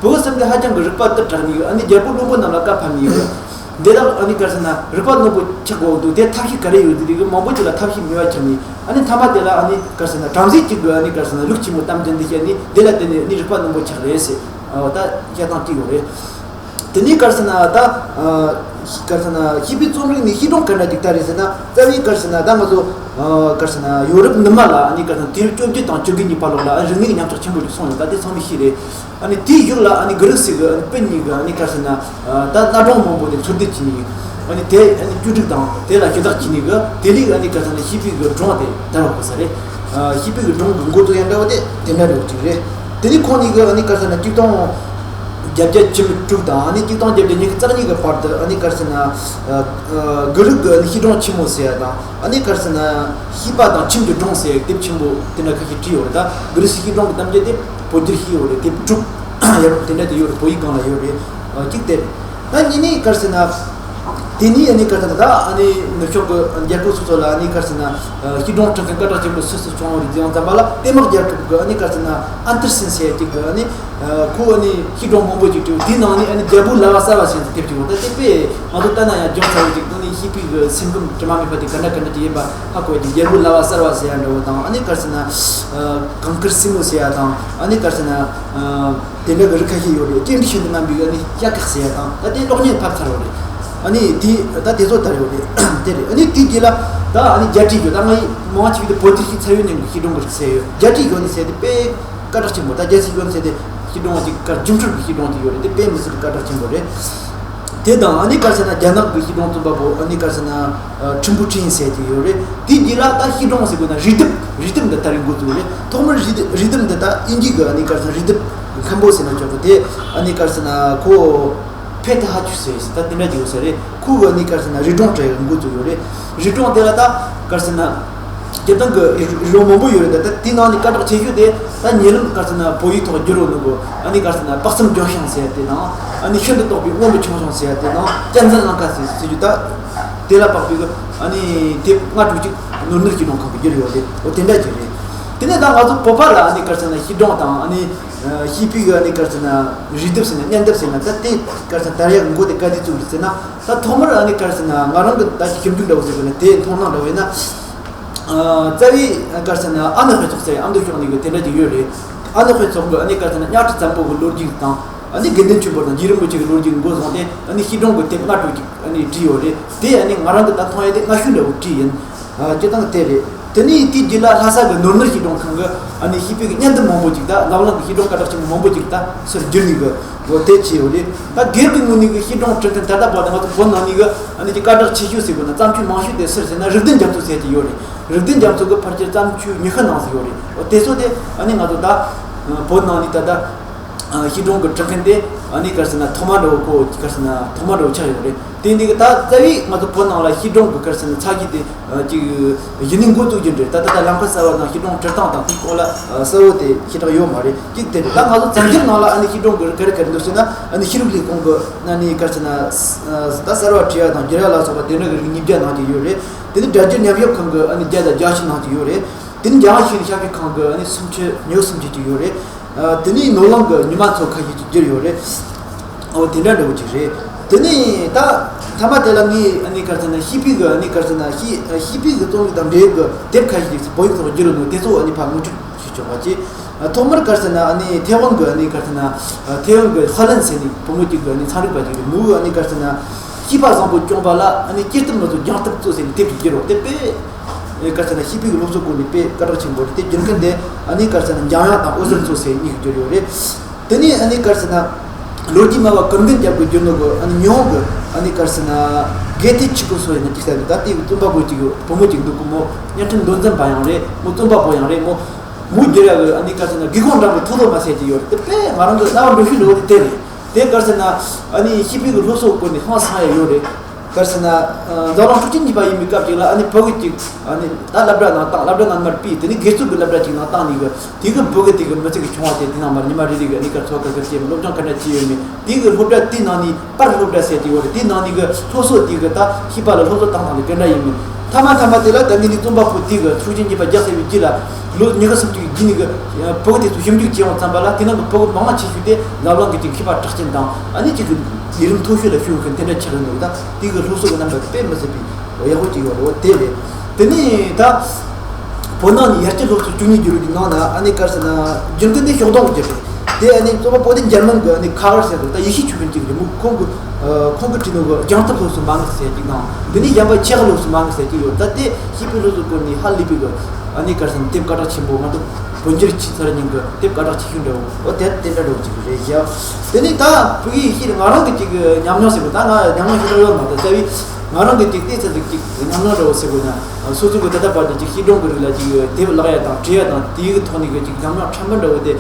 བུ་གུ་གསུམ་དེ་ཧ་ཅང་གི་རིག་པ་དུ་དྲག་ནས་ཨ་ནི་རྒྱལ་པོ་བློན་པོ་རྣམས་ལ་བཀའ་ཕབ་ནས་ཡོད་རེད། འདི་དག་ཨ་ནི་ག་རེ་ཟེར་ན་རིག་པ་རྣོན་པོ་ཆགས་དགོས་འདུག་དེ་ཐབས་ཤེས་ག་རེ་ཡོད་དེ་རིགས་མང་པོ་ཅིག་ལ་ཐབས་ཤེས་ནུས་པ་ཆགས་ནས་ཨ་ནི་མཐའ་མ་དེ་ལ་ཨ་ནི་ག་རེ་ཟེར་ན་བྲམ་ཟེ་གཅིག་གིས་ཨ་ནི་ག་རེ་ཟེར་ན་ལུགས་ཆེན་མོའི་གཏམ་རྒྱུད་འདི་བཤད་ནས་འདི་ལ་བརྟེན་ནས་ཨ་ནི་རིག་པ་རྣོན་པོ་ཆགས་རེད་ཟེར། ཨ་ད་བཤད་སྟངས་གཅིག་ཡོད་རེད། དེ་ནས་ག་རེ་ཟེར་ན་ད་ག་རེ་ཟེར་ན་བྱིས་པའི་རྩོམ་རིག་ནས་བྱིས་སྒྲུང་ག་འདྲ་ཅིག་དར་རེད་ཟེར་ན་རྩ་བའི་ག་རེ་ཟེར་ན་ད་ང་ཚོ་ག་རེ་ཟེར་ན་ཡོ་རོབ་ནུབ་མ་ལ་ཨ་ནི་ག་རེ་ཟེར་ན་དུས་རབས་བཅོ་བརྒྱད་དང་བཅོ་དགུ་གཉིས་བར་ལོགས་ལ་ཨ་རིག་གནས་ཀྱི་ཉམས་ཆག་ཆེན་པོ་ཞིག་སོང་ཡོད། ད་དེ་ཚང་མས་ཤེས་རེད། ཨ་ནི་དེའི་གཞུག་ལ་ཨ་ནི་གྷི་རིག་སི་གི་ཨ་ནི་པཎ་གཉིས་ཀྱིས་ཨ་ནི་ག་རེ་ཟེར་ན་ད་གནའ་སྒྲུང་མང་པོ་དེ་འཚོལ་སྡུད་བྱས་ནས་ཨ་ནི་དེ་ཨ་ནི་བཅོས་སྒྲིག་དང་དེ་ལ་ཞུ་དག་བྱས་ནས་གི་དེ་ལས་ཨ་ནི་ག་རེ་ཟེར་ན་བྱིས་པའི་གི་སྒྲུང་དེ་དར་བ་དགོས་ས་རེད། བྱིས་པའི་གི་སྒྲུང་གི་འགོ་བཙུགས་ཡང་འདྲ་བ་དེ་དེ་འདྲ་རེད་ཅིག་རེད། དེ་ནས་ཁོང་གཉིས་ཀྱིས་ཨ་ནི་ག་རེ་ཟེར་ན་གཅིག་སྟོང་བརྒྱད་བརྒྱ་བཅུ་དྲུག་དང་ཨ་ནི་གཅིག་སྟོང་བརྒྱད་བརྒྱ་ཉི་ཤུ་རྩ་གཉིས་ཀྱི་བར་དུ་ཨ་ནི་ག་རེ་ཟེར་ན་གྷི་རིག་གི་ཨ་ནི་བྱིས་སྒྲུང་ཆེན་མོ་ཟེར་ཡ་དང་ཨ་ནི་ག་རེ་ཟེར་ན་བྱིས་པ་དང་ཁྱིམ་གྱི་སྒྲུང་ཟེར་ཡ་དེབ་ཆེན་པོ་དེ་འདྲ་ཁ་ཤས་བྲིས་ཡོད་རེད། ད་གྷི་རིག་སི་བྱིས་སྒྲུང་གི་གཏམ་རྒྱུད་དེ་བོད་བསྒྱུར་བྱས་ཡོད་རེད། དེབ་དྲུག་ཡོད་རེད། དེ་འདྲ་དེ་ཡོད་རེད། བོད་ཡིག་སྒང་ལ་ཡོད་རེད། གཅིག་དེ་རེད། ད་གཉིས་ནས་ག་རེ་ཟེར་ན། དེ་ནས་ཨ་ནི་ག་རེ་ཟེར་ན་ད་ཨ་ནི་ནུབ་ཕྱོགས་ཀྱི་རྒྱལ་ཁབ་སོ་སོ་ལ་ཨ་ནི་ག་རེ་ཟེར་ན་བྱིས་སྒྲུང་འབྲི་མཁན་སྐད་གྲགས་ཆེན་པོ་སུ་སུ་བྱུང་བ་རེད་ཟེར་ཡོང་ཙམ་པ་ལ་དེ་དམག་རྒྱལ་ཁབ་ཀྱི་ཨ་ནི་ག་རེ་ཟེར་ན་ཨན་ཏར་སན་ཟེར་ཡ་གཅིག་གིས་ཨ་ནི་ཁོ་ཨ་ནི་བྱིས་སྒྲུང་མང་པོ་ཅིག་བྲིས། དེའི་ནང་ནས་ཨ་ནི་རྒྱལ་པོའི་ལྭ་བ་གསར་བ་ཟེར་ཡ་དེབ་ཅིག་ཡོད། ད་དེ་དཔེ་ང་ཚོ་ལྟ་ན་ཡང་སྦྱོང་ཚར་བ་ཅིག་ཨ་ནི་བྱིས་པའི་གི་སེམས་ཁམས་དྲི་མ་མེད་པ་དེ་ག་འདྲ་ག་འདྲ་ཅིག་ཡིན་པ་ཧ་གོ་ཡ་ཅིག་རྒྱལ་པོའི་ལྭ་བ་གསར་བ་ཟེར་ཡ་འདྲ་བོ་དང་ཨ་ནི་ག་རེ་ཟེར་ན་གངས་དཀར་སྲིན་མོ་ཟེར་ཡ་དང་ཨ་ནི་ག་རེ་ཟེར་ན། དེ་འདྲ་གི་རིགས་ཁ་ཤས་ཡོད་རེད། ཅི་འདྲ་ཤིན་ཏུ་རྣམ་པའི་ཨ་ནི་ཤ་ཁག་ཟེར་ཡ་དང་། ད་དེ་གློག་བརྙན་ཕབ་ཚར་བ་རེད། ཨ་ནི་དེ་ད་དེ་ཚོ་དར་ཡོད་རེད། དེ་རེད། ཨ་ནི་དེ་རྗེས་ལ་ད་ཨ་ནི་རྒྱ་ཁྲིད་རྒྱུ། ད་ང་ཡི་མང་ཆེ་བའི་བོད་དུ་ཤི་ཚ་ཡོད་ནས་ཤི་གྲོང་གི་ཟེར་ཡོད། རྒྱ་ཁྲིད་རྒྱུ་ནི་ཟེར་དེ་དཔེ་སྐད་གྲགས་ཆེན་པོ། ད་རྒྱ་ཁྲིད་རྒྱུ་ནི་ཟེར་དེ་ཤི་གྲོང་གི་སྐད་རྒྱུན་འཁྲུལ་གྱི་ཤི་གྲོང་དེ་ཡོད་རེད། དེ་དཔེ་མི་སྲིད་པའི་སྐད་གྲགས་ཆེན་པོ་རེད། དེ་དང་ཨ་ནི་ག་རེ་ཟེར་ན་རྒྱ་ནག་གི་ཤི་གྲོང་རྩོམ་པ་པོ་ཨ་ནི་ག་རེ་ཟེར་ན། ཨ། ཁྲིན་པུ་ཁྲིན་ཟེར་གྱི་ཡོད་རེད། དེའི་རྗེས་ལ་ད་ཤི་གྲོང་ཟེར་དགོས་ན་རུས་སྡེབ། རུས་སྡེབ་འདི་དར་བའི་འགོ་བཙུགས་རེད། ཐོག་མར་རུས་སྡེབ། རུས་སྡེབ་འདི་ད་དབྱིན་ཇི་གི་ཨ་ནི་ག་རེ་ཟེར་ན་རུས་སྡེབ་མཁན་པོ་ཟེར་ན་ཆོག་གི། དེ་ཨ་ནི་ག་རེ་ཟེར་ན་ཁོ་ཕེ་ཐི་ཧ་ཆུ་ཟེར་ད་དེ་འདྲ་ཅིག་ཡོད་ས་རེད། ཁོ་གི་ཨ་ནི་ག་རེ་ཟེར་ན་རུས་སྒྲུང་བྲིས་པའི་འགོ་བཙུགས་ཡོད་རེད། རུས་སྒྲུང་དེ་ལ་ད་ག་རེ་ཟེར་ན། སྤྱིར་བཏང་གི་རུས་སྒྲུང་མང་པོ་ཡོད་རེད། ད་ད་དེའི་ནང་ནས་སྐད་གྲགས་ཆེ་ཤོས་དེ་ད་ཉེ་ལམ་ག་རེ་ཟེར་ན་བོད་ཡིག་ཐོག་བསྒྱུར་ཡོད་ནོ་གི་ཨ་ནི་ག་རེ་ཟེར་ན་དཔག་བསམ་ལྗོན་ཤིང་ཟེར་དེ་དང་། ཨ་ནི་ཤིན་ཏུ་རྟོགས་པའི་དབང་པོ་ཆུང་ཆུང་ཟེར་དེ་དང་། གཅན་གཟན་གླང་ཁ་ཟེར་ཟེར་རྒྱུ། ད་དེ་ལ་དཔག་པའི་གི་ཨ་ནི་དེབ་ལྔ་དྲུག་ཅིག་ནོར་གནས་ཤིག་གྲོང་ཁང་གི་བསྒྱུར་ཡོད་རེད། འོ་དེ་འདྲ་ཅིག་རེད། དེ་ནས་ད་ང་ཚོ་བོད་པ་ལ་ཨ་ནི་ག་རེ་ཟེར་ན་ཤི་གྲོང་དང་ཨ་ནི་ཤི་པའི་གི་ཨ་ནི་ག་རེ་ཟེར་ན་རུས་སྡེབ་ཟེར་ན་སྙན་དེབ་ཟེར་ན། ད་དེ་ག་རེ་ཟེར་ན་དར་ཡག་གི་འགོ་དེ་ག་དུས་བཙུགས་རེད་ཟེར་ན། ད་ཐོག་མར་ཨ་ནི་ག་རེ་ཟེར་ན་ང་རང་གི་ད་ཞིབ་འཇུག་འདྲ་བོ་ཟེར་དགོས་ན་དེ་མཐོང་སྣང་འདྲ་བོ་ཡིན་ན། རྩ་བའི་ག་རེ་ཟེར་ན་ཨ་ནེ་ཧོན་ཚོགས་ཟེར་ཨ་མདོ་ཕྱོགས་ནས་གི་དེ་འདྲ་ཅིག་ཡོད་རེད། ཨ་ནེ་ཧོན་ཚོགས་གི་ཨ་ནི་ག་རེ་ཟེར་ན་གཉའ་ཁྲི་བཙན་པོ་གི་ལོ་རྒྱུས་དང་། ཨ་ནི་དགེ་འདུན་ཆོས་འཕེལ་དང་རྗེ་རིན་པོ་ཆེ་གི་ལོ་རྒྱུས་འགོ་བཟུང་སྟེ། ཨ་ནི་ཤི་གྲོང་གི་དེབ་ལྔ་དྲུག་ཅིག་ཨ་ནི་བྲིས་ཡོད་རེད། དེ་ཨ་ནི་ང་རང་གི་ད་མཐོང་ཡ་དེ་སྔ་ཤོས་འདྲ་བོ་བྲིས་ཡིན། ཨ། སྤྱིར་བཏང་དེ་རེད། དེ་ནས་དེའི་རྗེས་ལ་ལྷ་ས་གི་ནོར་གནས་ཤིག་གྲོང་ཁང་གི་ཨ་ནི་ཤི་པའི་གི་སྙན་དེབ་མང་པོ་ཅིག་དང་། འཛམ་གླིང་གི་ཤི་གྲོང་སྐད་གྲགས་ཆེན་པོ་མང་པོ་ཅིག་ད་ཕྱིར་བསྒྱུར་ནས་གི་འོ་དེ་བྱས་ཡོད་རེད། ད་སྒེར་གྱི་ངོས་ནས་གི་ཤི་གྲོང་འབྲི་མཁན་ད་ལྟ་བར་དུ་ང་ཚོ་བོད་ནང་ནས་གི་ཨ་ནི་ཀྱི་སྐད་གྲགས་ཆེ་ཤོས་ཟེར་དགོས་ན་བརྩམས་ཆོས་མང་ཤོས་དེ་སུ་རེད་ཟེར་ན་རིག་ལྡན་རྒྱ་མཚོ་ཟེར་གྱི་ཡོད་རེད། རིག་ལྡན་རྒྱ་མཚོ་གི་ཕལ་ཆེར་བརྩམས་ཆོས་ཉི་ཤུ་ནང་ཟིག་ཡོད་རེད། འོ་དེ་ཚོ་དེ་ཨ་ནི་ང་ཚོ་ད་བོད་ནང་ནས་ད་ལྟ་ཤི་གྲོང་གི་འབྲི་མཁན་དེ་ཨ་ནི་ག་རེ་ཟེར་ན་ཐོག་མ་འདྲ་བོ་ཁོ་ག་རེ་ཟེར་ན་ཐོག་མ་འདྲ་བོ་ཆགས་ཡོད་རེད། དེ་འདི་གི་ད་རྩ་བའི་ང་ཚོ་བོད་ནང་ལ་ཤི་གྲོང་གི་ག་རེ་ཟེར་ན་ཚ་གྱི་དེ་ཅིག་གཞི་ནས་འགོ་བཙུགས་རྒྱུ་འདྲ། ད་ད་ལྟ་ལམ་ཁ་གསར་བ་དང་ཤི་གྲོང་འབྲི་སྟངས་དང་དེའི་སྐོར་ལ་གསལ་བོ་དེ་ཞེ་དྲག་ཡོད་མ་རེད། གཅིག་དེ་རེད། ད་ང་ཚོ་བཙན་བྱོལ་ནང་ལ་ཨ་ནི་ཤི་གྲོང་གི་ག་རེ་ག་རེ་འདུག་ཟེར་ན། ཨ་ནི་ཤེས་རིག་ལས་ཁུངས་གི་ཨ་ནི་ག་རེ་ཟེར་ན་ད་གསར་བ་བྲིས་ཡ་དང་བསྒྱུར་ཡ་ལ་སོགས་པ་དེ་འདྲ་གི་རིགས་ཉིས་བརྒྱ་ནང་གི་ཡོད་རེད། དེ་ནི་སྒྲ་སྒྱུར་ཉམས་ཞིབ་ཁང་གི་ཨ་ནི་བརྒྱ་དང་བརྒྱད་ཅུ་ནང་གི་ཡོད་རེད། དེ་ནི་རྒྱལ་དབང་ཤེས་རིག་ཞབས་ཞུ་ཁང་གི་ཨ་ནི་སུམ་ཅུ་ཉི་ཤུ་སུམ་ཅུ་ཅིག་ཡོད་རེད། ཨ། དེ་ནས་ནོར་གླིང་གི་ཉི་མ་མཚོ་ཁ་ཤས་ཅིག་བསྒྱུར་ཡོད་རེད། འོ་དེ་འདྲ་འདྲ་བོ་ཅིག་རེད། དེ་ནས་ད་མཐའ་མ་དེ་ལ་ངས་ཨ་ནི་ག་རེ་ཟེར་ན་ཤི་པའི་གི་ཨ་ནི་ག་རེ་ཟེར་ན་ཤི་ཤི་པའི་གི་རྩོམ་ཡིག་དང་འབྲེལ་ཡོད་གི་དེབ་ཁ་ཤས་ཅིག་བོད་ཡིག་ཐོག་བསྒྱུར་ཡོད་ནོ་དེ་ཚོ་ཨ་ནི་ཕར་ངོ་སྤྲོད་ཞུ་ཆོག་པ་ཅིག་ཐོག་མར་ག་རེ་ཟེར་ན་ཨ་ནི་ཐེ་ཝན་གི་ཨ་ནི་ག་རེ་ཟེར་ན་ཐེ་ཝན་གི་ཧ་ལན་ཟེར་ནི་བུ་མོ་ཅིག་གི་ཨ་ནི་ཚན་རིག་པ་ཅིག་རེད། མོ་གི་ཨ་ནི་ག་རེ་ཟེར་ན་སྐྱེས་པ་བཟང་པོ་སྐྱོང་བ་ལ་ཨ་ནི་སྐྱེ་གཏམ་མི་ཚོ་སྦྱང་ཐབས་གཙོ་ཟེར་ནི་དེབ་ཅིག་བསྒྱུར་རོ། དེ་དཔེ་ག་རེ་ཟེར་ན་ཤི་པའི་གི་སློབ་གསོ་སྐོར་ནས་དཔེ་སྐད་གྲགས་ཆེན་པོ་རེད། དེ་བསྒྱུར་མཁན་དེ་ཨ་ནི་ག་རེ་ཟེར་ན་འཇམ་དབྱངས་དང་འོད་ཟེར་མཚོ་ཟེར་གཉིས་ཀྱིས་བསྒྱུར་ཡོད་རེད། དེ་ནས་ཨ་ནི་ག་རེ་ཟེར་ན་ལོ་རྒྱུས་སྨྲ་བ་ཀུན་ལྡན་རྒྱལ་པོས་བསྒྱུར་ནོ་གི་ཨ་ནི་ཉི་ཧོང་གི་ཨ་ནི་ག་རེ་ཟེར་ན་གྷེ་ཐེ་ཆི་ཀོ་སོ་ཡིན་ན་ཅིག་ཟེར་ནི། ད་དེ་གི་རྩོམ་པ་པོ་ཅིག་གི་བུ་མོ་ཅིག་འདུག་གི། མོ་བརྙན་འཕྲིན་མདོ་འཛིན་པ་ཡང་རེད། མོ་རྩོམ་པ་པོ་ཡང་རེད། མོ་མོ་བསྒྱུར་ཡ་གི་ཨ་ནི་ག་རེ་ཟེར་ན་སྒེའུ་ཁུང་འགྲམ་གི་ཐོ་ཐོ་མ་ཟེར་གྱི་ཡོད་རེད། དེ་དཔེ་ང་རང་གི་རྣ་བ་འགྲོ་ཤུལ་འགྲོ་བ་དེ་དེ་རེད། དེ་ག་རེ་ཟེར་ན་ཨ་ནི་ཤི་པའི་གི་སློབ་གསོ་སྐོར་ནས་ཧང་སང་ཡ་ཡོད་རེད། ག་རེ་ཟེར་ན། ཨ། འཛམ་གླིང་འཁྲུག་ཆེན་གཉིས་པ་ཡིན་པའི་སྐབས་ཅིག་ལ་ཨ་ནི་བོད་ཀྱི་ཅིག་ཨ་ནི་ད་སློབ་གྲྭ་ནང་བཏང་། སློབ་གྲྭ་ནང་མར་ཕུད། དེ་ནི་དགེ་ཚུལ་གྱི་སློབ་གྲྭ་ཅིག་ནང་བཏང་ནས་གི་དེ་གི་བོད་ཀྱི་དེ་གི་མི་ཚེ་གི་བྱུང་བ་དེ་དེ་ནང་མར་ཉི་མ་རེ་རེ་གི་ཨ་ནི་ག་རེ་ཚོགས་ཁག་གི་ཅིག་སློབ་སྦྱོང་ག་འདྲ་བྱས་ཡོད་མེད། དེ་གི་སློབ་གྲྭ་དེའི་ནང་ནས་པར་སློབ་གྲྭ་ཟེར་གྱི་ཡོད་རེད། དེའི་ནང་ནས་གི་སློབ་གསོ་དེ་གི་ད་ཤི་པ་ལ་སློབ་གསོ་བཏང་སྟངས་དེ་ག་འདྲ་ཡིན་མིན། མཐའ་མ་མཐའ་མ་དེ་ལ་ད་ངས་ནི་རྩོམ་པ་པོ་དེ་གི་འཁྲུག་ཆེན་གཉིས་པ་རྒྱག་ཚར་བའི་རྗེས་ལ་ལོ་ཉི་ཤུ་སུམ་ཅུ་གི་རྗེས་ནས་གི་བོད་ཀྱི་དེ་ཚོ་ཞིབ་འཇུག་བྱེད་ཡོང་ཙམ་པ་ལ་དེ་ནང་གི་བོད་ཀྱི་མང་ཆེ་ཤོས་དེ་འཛམ་གླིང་གི་ཅིག་མཁས་པ་གྲགས་ཅན་དང་ཨ་ནི་ཅིག་གི་ལས་རིམ་མཐོ་ཤོས་ལ་ཞུགས་མཁན་དེ་འདྲ་ཆགས་ཡོད་འདུག་ད་དེ་གི་སློབ་གསོ་གི་རྣམ་པ་དཔེ་མི་སྲིད་པའི་ཡག་པོ་ཅིག་ཡོད་རེད། འོ་དེ་རེད། དེ་ནས་ད་བོད་ནང་ནས་ཡར་རྒྱས་སློབ་གསོ་བཅུ་གཉིས་བསྒྱུར་བའི་ནང་ན་ཨ་ནི་ག་རེ་ཟེར་ན་རྒྱུན་ལྡན་དེ་ཤོག་སྡོང་གི་རྒྱབ་རེད། དེ་ཨ་ནི་རྩོམ་པ་པོ་དེ་འཇར་མན་གི་ཨ་ནི་ཁ་གར་ཟེར་དུས་ད་ཡེ་ཤུ་ཆོས་དཔོན་གཅིག་རེད། མོ་ཁོང་གི་ཨ་ཁོང་གི་བྲིས་ནོ་གི་སྦྱང་ཐབས་སློབ་གསོ་མ་དངུལ་ཟེར་གཅིག་དང་། དེ་ནས་གཞན་པ་ཆེད་མངགས་སློབ་གསོ་མ་དངུལ་ཟེར་གཅིག་ཡོད། ད་དེ་ཤི་པའི་སློབ་གསོ་སྐོར་ནས་ཧ་ལས་པའི་གི་ཨ་ནི་ག་རེ་ཟེར་ན་དེབ་སྐད་གྲགས་ཆེན་པོ་ང་ཚོ་བོད་འགྱུར་བྱས་ཚར་ཉིན་གི་དེབ་སྐད་གྲགས་ཆེ་ཤོས་འདྲ་བོ། འོ་དེ་དེ་འདྲ་འདྲ་བོ་ཅིག་རེད་ཤག་དེ་ནས་ད་བོད་ཀྱི་ཤི་ང་རང་གི་ཅིག་ཉམས་མྱོང་ཟེར་བ། ད་ང་ཉམས་མྱོང་ཞེ་དྲག་ཡོད་མ་རེད། རྩ་བའི་ང་རང་གི་ཅིག་བལྟས་ཚར་ཟིག་ཅིག་ཉམས་མྱོང་འདྲ་བོ་ཟེར་དགོས་ན། སོ་སོ་གི་ད་ལྟ་བར་དུ་ཅིག་ཤི་གྲོང་གི་རིགས་ལ་ཅིག་དེབ་བཀླགས་ཡ་དང་བྲིས་ཡ་དང་དེའི་གི་ཐོག་ནས་གི་ཅིག་ཉམས་མྱོང་ཕྲན་བུ་འདྲ་བོ་དེ་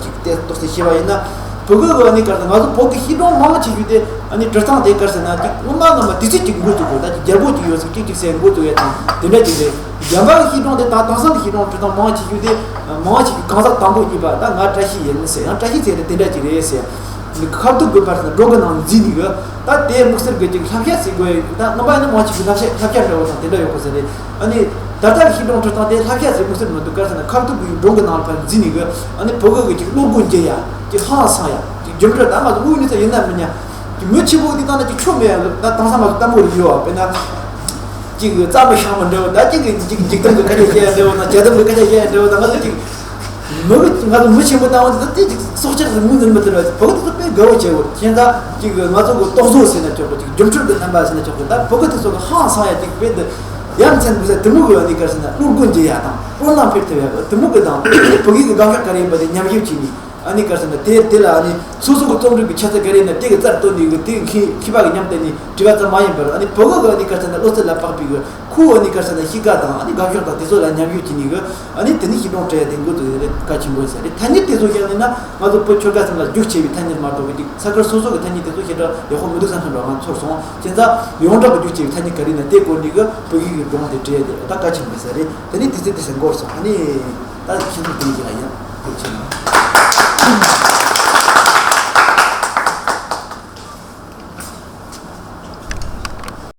ཅིག་བལྟས་རྟོགས་ཏེ་བཤད་པ་ཡིན་ན། བོད་གི་གི་ཨ་ནི་ག་རེ་ཟེར་ང་ཚོ་བོད་གི་ཤི་གྲོང་མང་ཆེ་ཤོས་དེ་ཨ་ནི་འབྲི་སྟངས་དེ་ག་རེ་ཟེར་ན་ཅིག་སྔོན་མ་སྔོན་མ་དུས་ཚོད་ཅིག་འགོ་བཙུགས་དགོས། ད་ཅིག་རྒྱལ་པོ་ཅིག་ཡོད་ཟིག་ཅིག་ཅིག་ཟེར་འགོ་བཙུགས་ཡ་དང་དེ་འདྲ་ཅིག་རེད། གཞན་པ་གི་ཤི་གྲོང་དེ་ད་དེང་སང་གི་ཤི་གྲོང་འབྲི་སྟངས་མང་ཆེ་ཤོས་དེ་མང་ཆེ་ཤོས་གང་ཟག་དང་པོ་གཉིས་པ་ད་ང་བཀྲ་ཤིས་ཡིན་ཟེར། ཡང་བཀྲ་ཤིས་ཟེར་དེ་དེ་འདྲ་ཅིག་རེད་ཟེར། ཁ་ཐུག་གི་བར་ན་སྒྲུང་གི་ནང་འཛུལ་ནས་གི་ད་དེ་དམིགས་བསལ་གི་ཅིག་བསླབ་བྱ་ཟེར་དགོས། ད་རྣམ་པ་ཡིན་ན་མང་ཆེ་གི་བསླབ་བྱ་བསླབ་བྱ་འདྲ་བོ་དང་དེ་འདྲ་ཡོད་གོ་ཟེར་རེད། ཨ་ནི་ད་ལྟ་ཤི་གྲོང་འབྲི་སྟངས་དེ་བསླབ་བྱ་ཟེར་དམིགས་བསལ་མི་འདུག་ག་རེ་ཟེར་ན་ཁ་ཐུག་གི་སྒྲུང་གི་ནང་ལ་ཕར་འཛུལ་ནས་གི་ཨ་ནི་བོད་གི་གི་ཅིག་བློ་སྒོ་འབྱེད་ཡ་ཅིག་ཧང་སང་ཡ་ཅིག་རྒྱུ་འབྲས་ད་ང་ཚོ་དངོས་གནས་ས་ཡིན་ན་མི་ཉན། ཅིག་མི་ཆེ་བོ་དེ་ད་ན་ཅིག་ཆོ་མེད་ཡ། ད་དེང་སང་ང་ཚོ་ལྟད་མོ་རིག་ཡོད་པ་དཔེར་ན་ཅིག་རྩྭ་མོ་ཤ་མོ་འདྲ་བོ། ད་ཅིག་གི་ཅིག་འཇིག་རྟེན་གི་སྐད་ཆ་བཤད་ཡ་འདྲ་བོ་དང་བྱ་དམ་གི་སྐད་ཆ་བཤད་ཡ་འདྲ་བོ་དང་། ང་ཚོ་ཅིག་ མི་གི་ང་ཚོ་མི་ཆེན་པོ་བཏང་བ་དེ་ཚོ་དེ་ཅིག་སྲོག་ཆགས་སུ་མུ་འཛིན་མི་ཐུབ་པ་བོད་དེ་ཚོ་དཔེ་དགའ་བོ་བྱེད་དགོས། ཁྱེད་ད་ཅིག་ང་ཚོ་གི་རྟོག་བཟོ་ཟེར་ན་ཆོག་གི། ཅིག་རྒྱུ་འཕྲུལ་གི་རྣམ་པ་ཟེར་ན་ཆོག་གི། ད་བོད་གི་དེ་ཚོ་གི་ཧང་སང་ཡ་ཅིག་དཔེ་དེ་ཡ་མཚན་དུ་ཟེར་དེ་མོ་གི་ཨ་ནི་ག་རེ་ཟེར་ན་བློ་སྒོ་འབྱེད་ཡ་དང་བློ་སྣ་འཕེར་ཐུབ་ཡ་གི་དེ་མོ་གི་དང་བོད་གི་དགའ་ཤོག་ག་རེ་ཡིན་པ་དེ་ཉམས་ཞིབ་བྱས་ནས། ཨ་ནི་ག་རེ་ཟེར་ན་དེ་དེ་ལ་ཨ་ནི་སོ་སོ་གི་རྩོམ་རིག་པའི་ཆ་ཚད་ག་རེ་ཡིན་ན་དེ་གི་རྩར་བཏོན་ནས་གི་དེ་མཁས་མཁས་པ་གི་མཉམ་དུ་ནི་དྲི་བ་ཙམ་མ་ཡིན་པར་ཨ་ནི་བོད་གི་ཨ་ནི་ག་རེ་ཟེར་ན་བློ་རྩལ་ལ་དཔག་པའི་གི་ཁོ་ཨ་ནི་ག་རེ་ཟེར་ན་གཤིས་ཀ་དང་ཨ་ནི་དགའ་ཤོག་དང་དེ་ཚོ་ལ་ཉམས་ཞིབ་བྱས་ནས་གི་ཨ་ནི་དེ་ནི་ཤེས་རྟོགས་སྤྲད་ཡ་དེ་འགོ་ཚུགས་ཡོད་རེད། གལ་ཆེན་པོ་ཡིན་ས་རེད། ཐ་སྙད་དེ་ཚོ་བཞག་ནས་ན་ང་ཚོ་བོད་ཆོལ་ཁ་གསུམ་ལ་རྒྱུགས་ཆེ་བའི་ཐ་སྙད་མ་གཏོགས་གི་ཅིག་ས་ཁུལ་སོ་སོ་གི་ཐ་སྙད་དེ་ཚོ་ཞེ་དྲག་ཡག་པོ་མི་འདུག་བསམ་བསམ་པ་ང་ཚོར་སོང་། བྱས་ཙང་ཡོངས་གྲགས་ཀྱི་རྒྱུགས་ཆེ་བའི་ཐ་སྙད་ག་རེ་ཡིན་ན་དེ་སྐོར་ནས་གི་བོད་ཡིག་གི་སྒྲུང་དེ་བྲིས་ཡ་དེ་ད་གལ་ཆེན་པོ་ཡིན་ས་རེད། དེ་ནི་དུས་ཚོད་དེ་ཟིན་འགོར་སོང་། ཨ་ནི། ད་ཁྱེད་ཚོ་དེ་ཡིན་ལ་ཡང་ཐུགས་རྗེ་ཆེ་གནང་།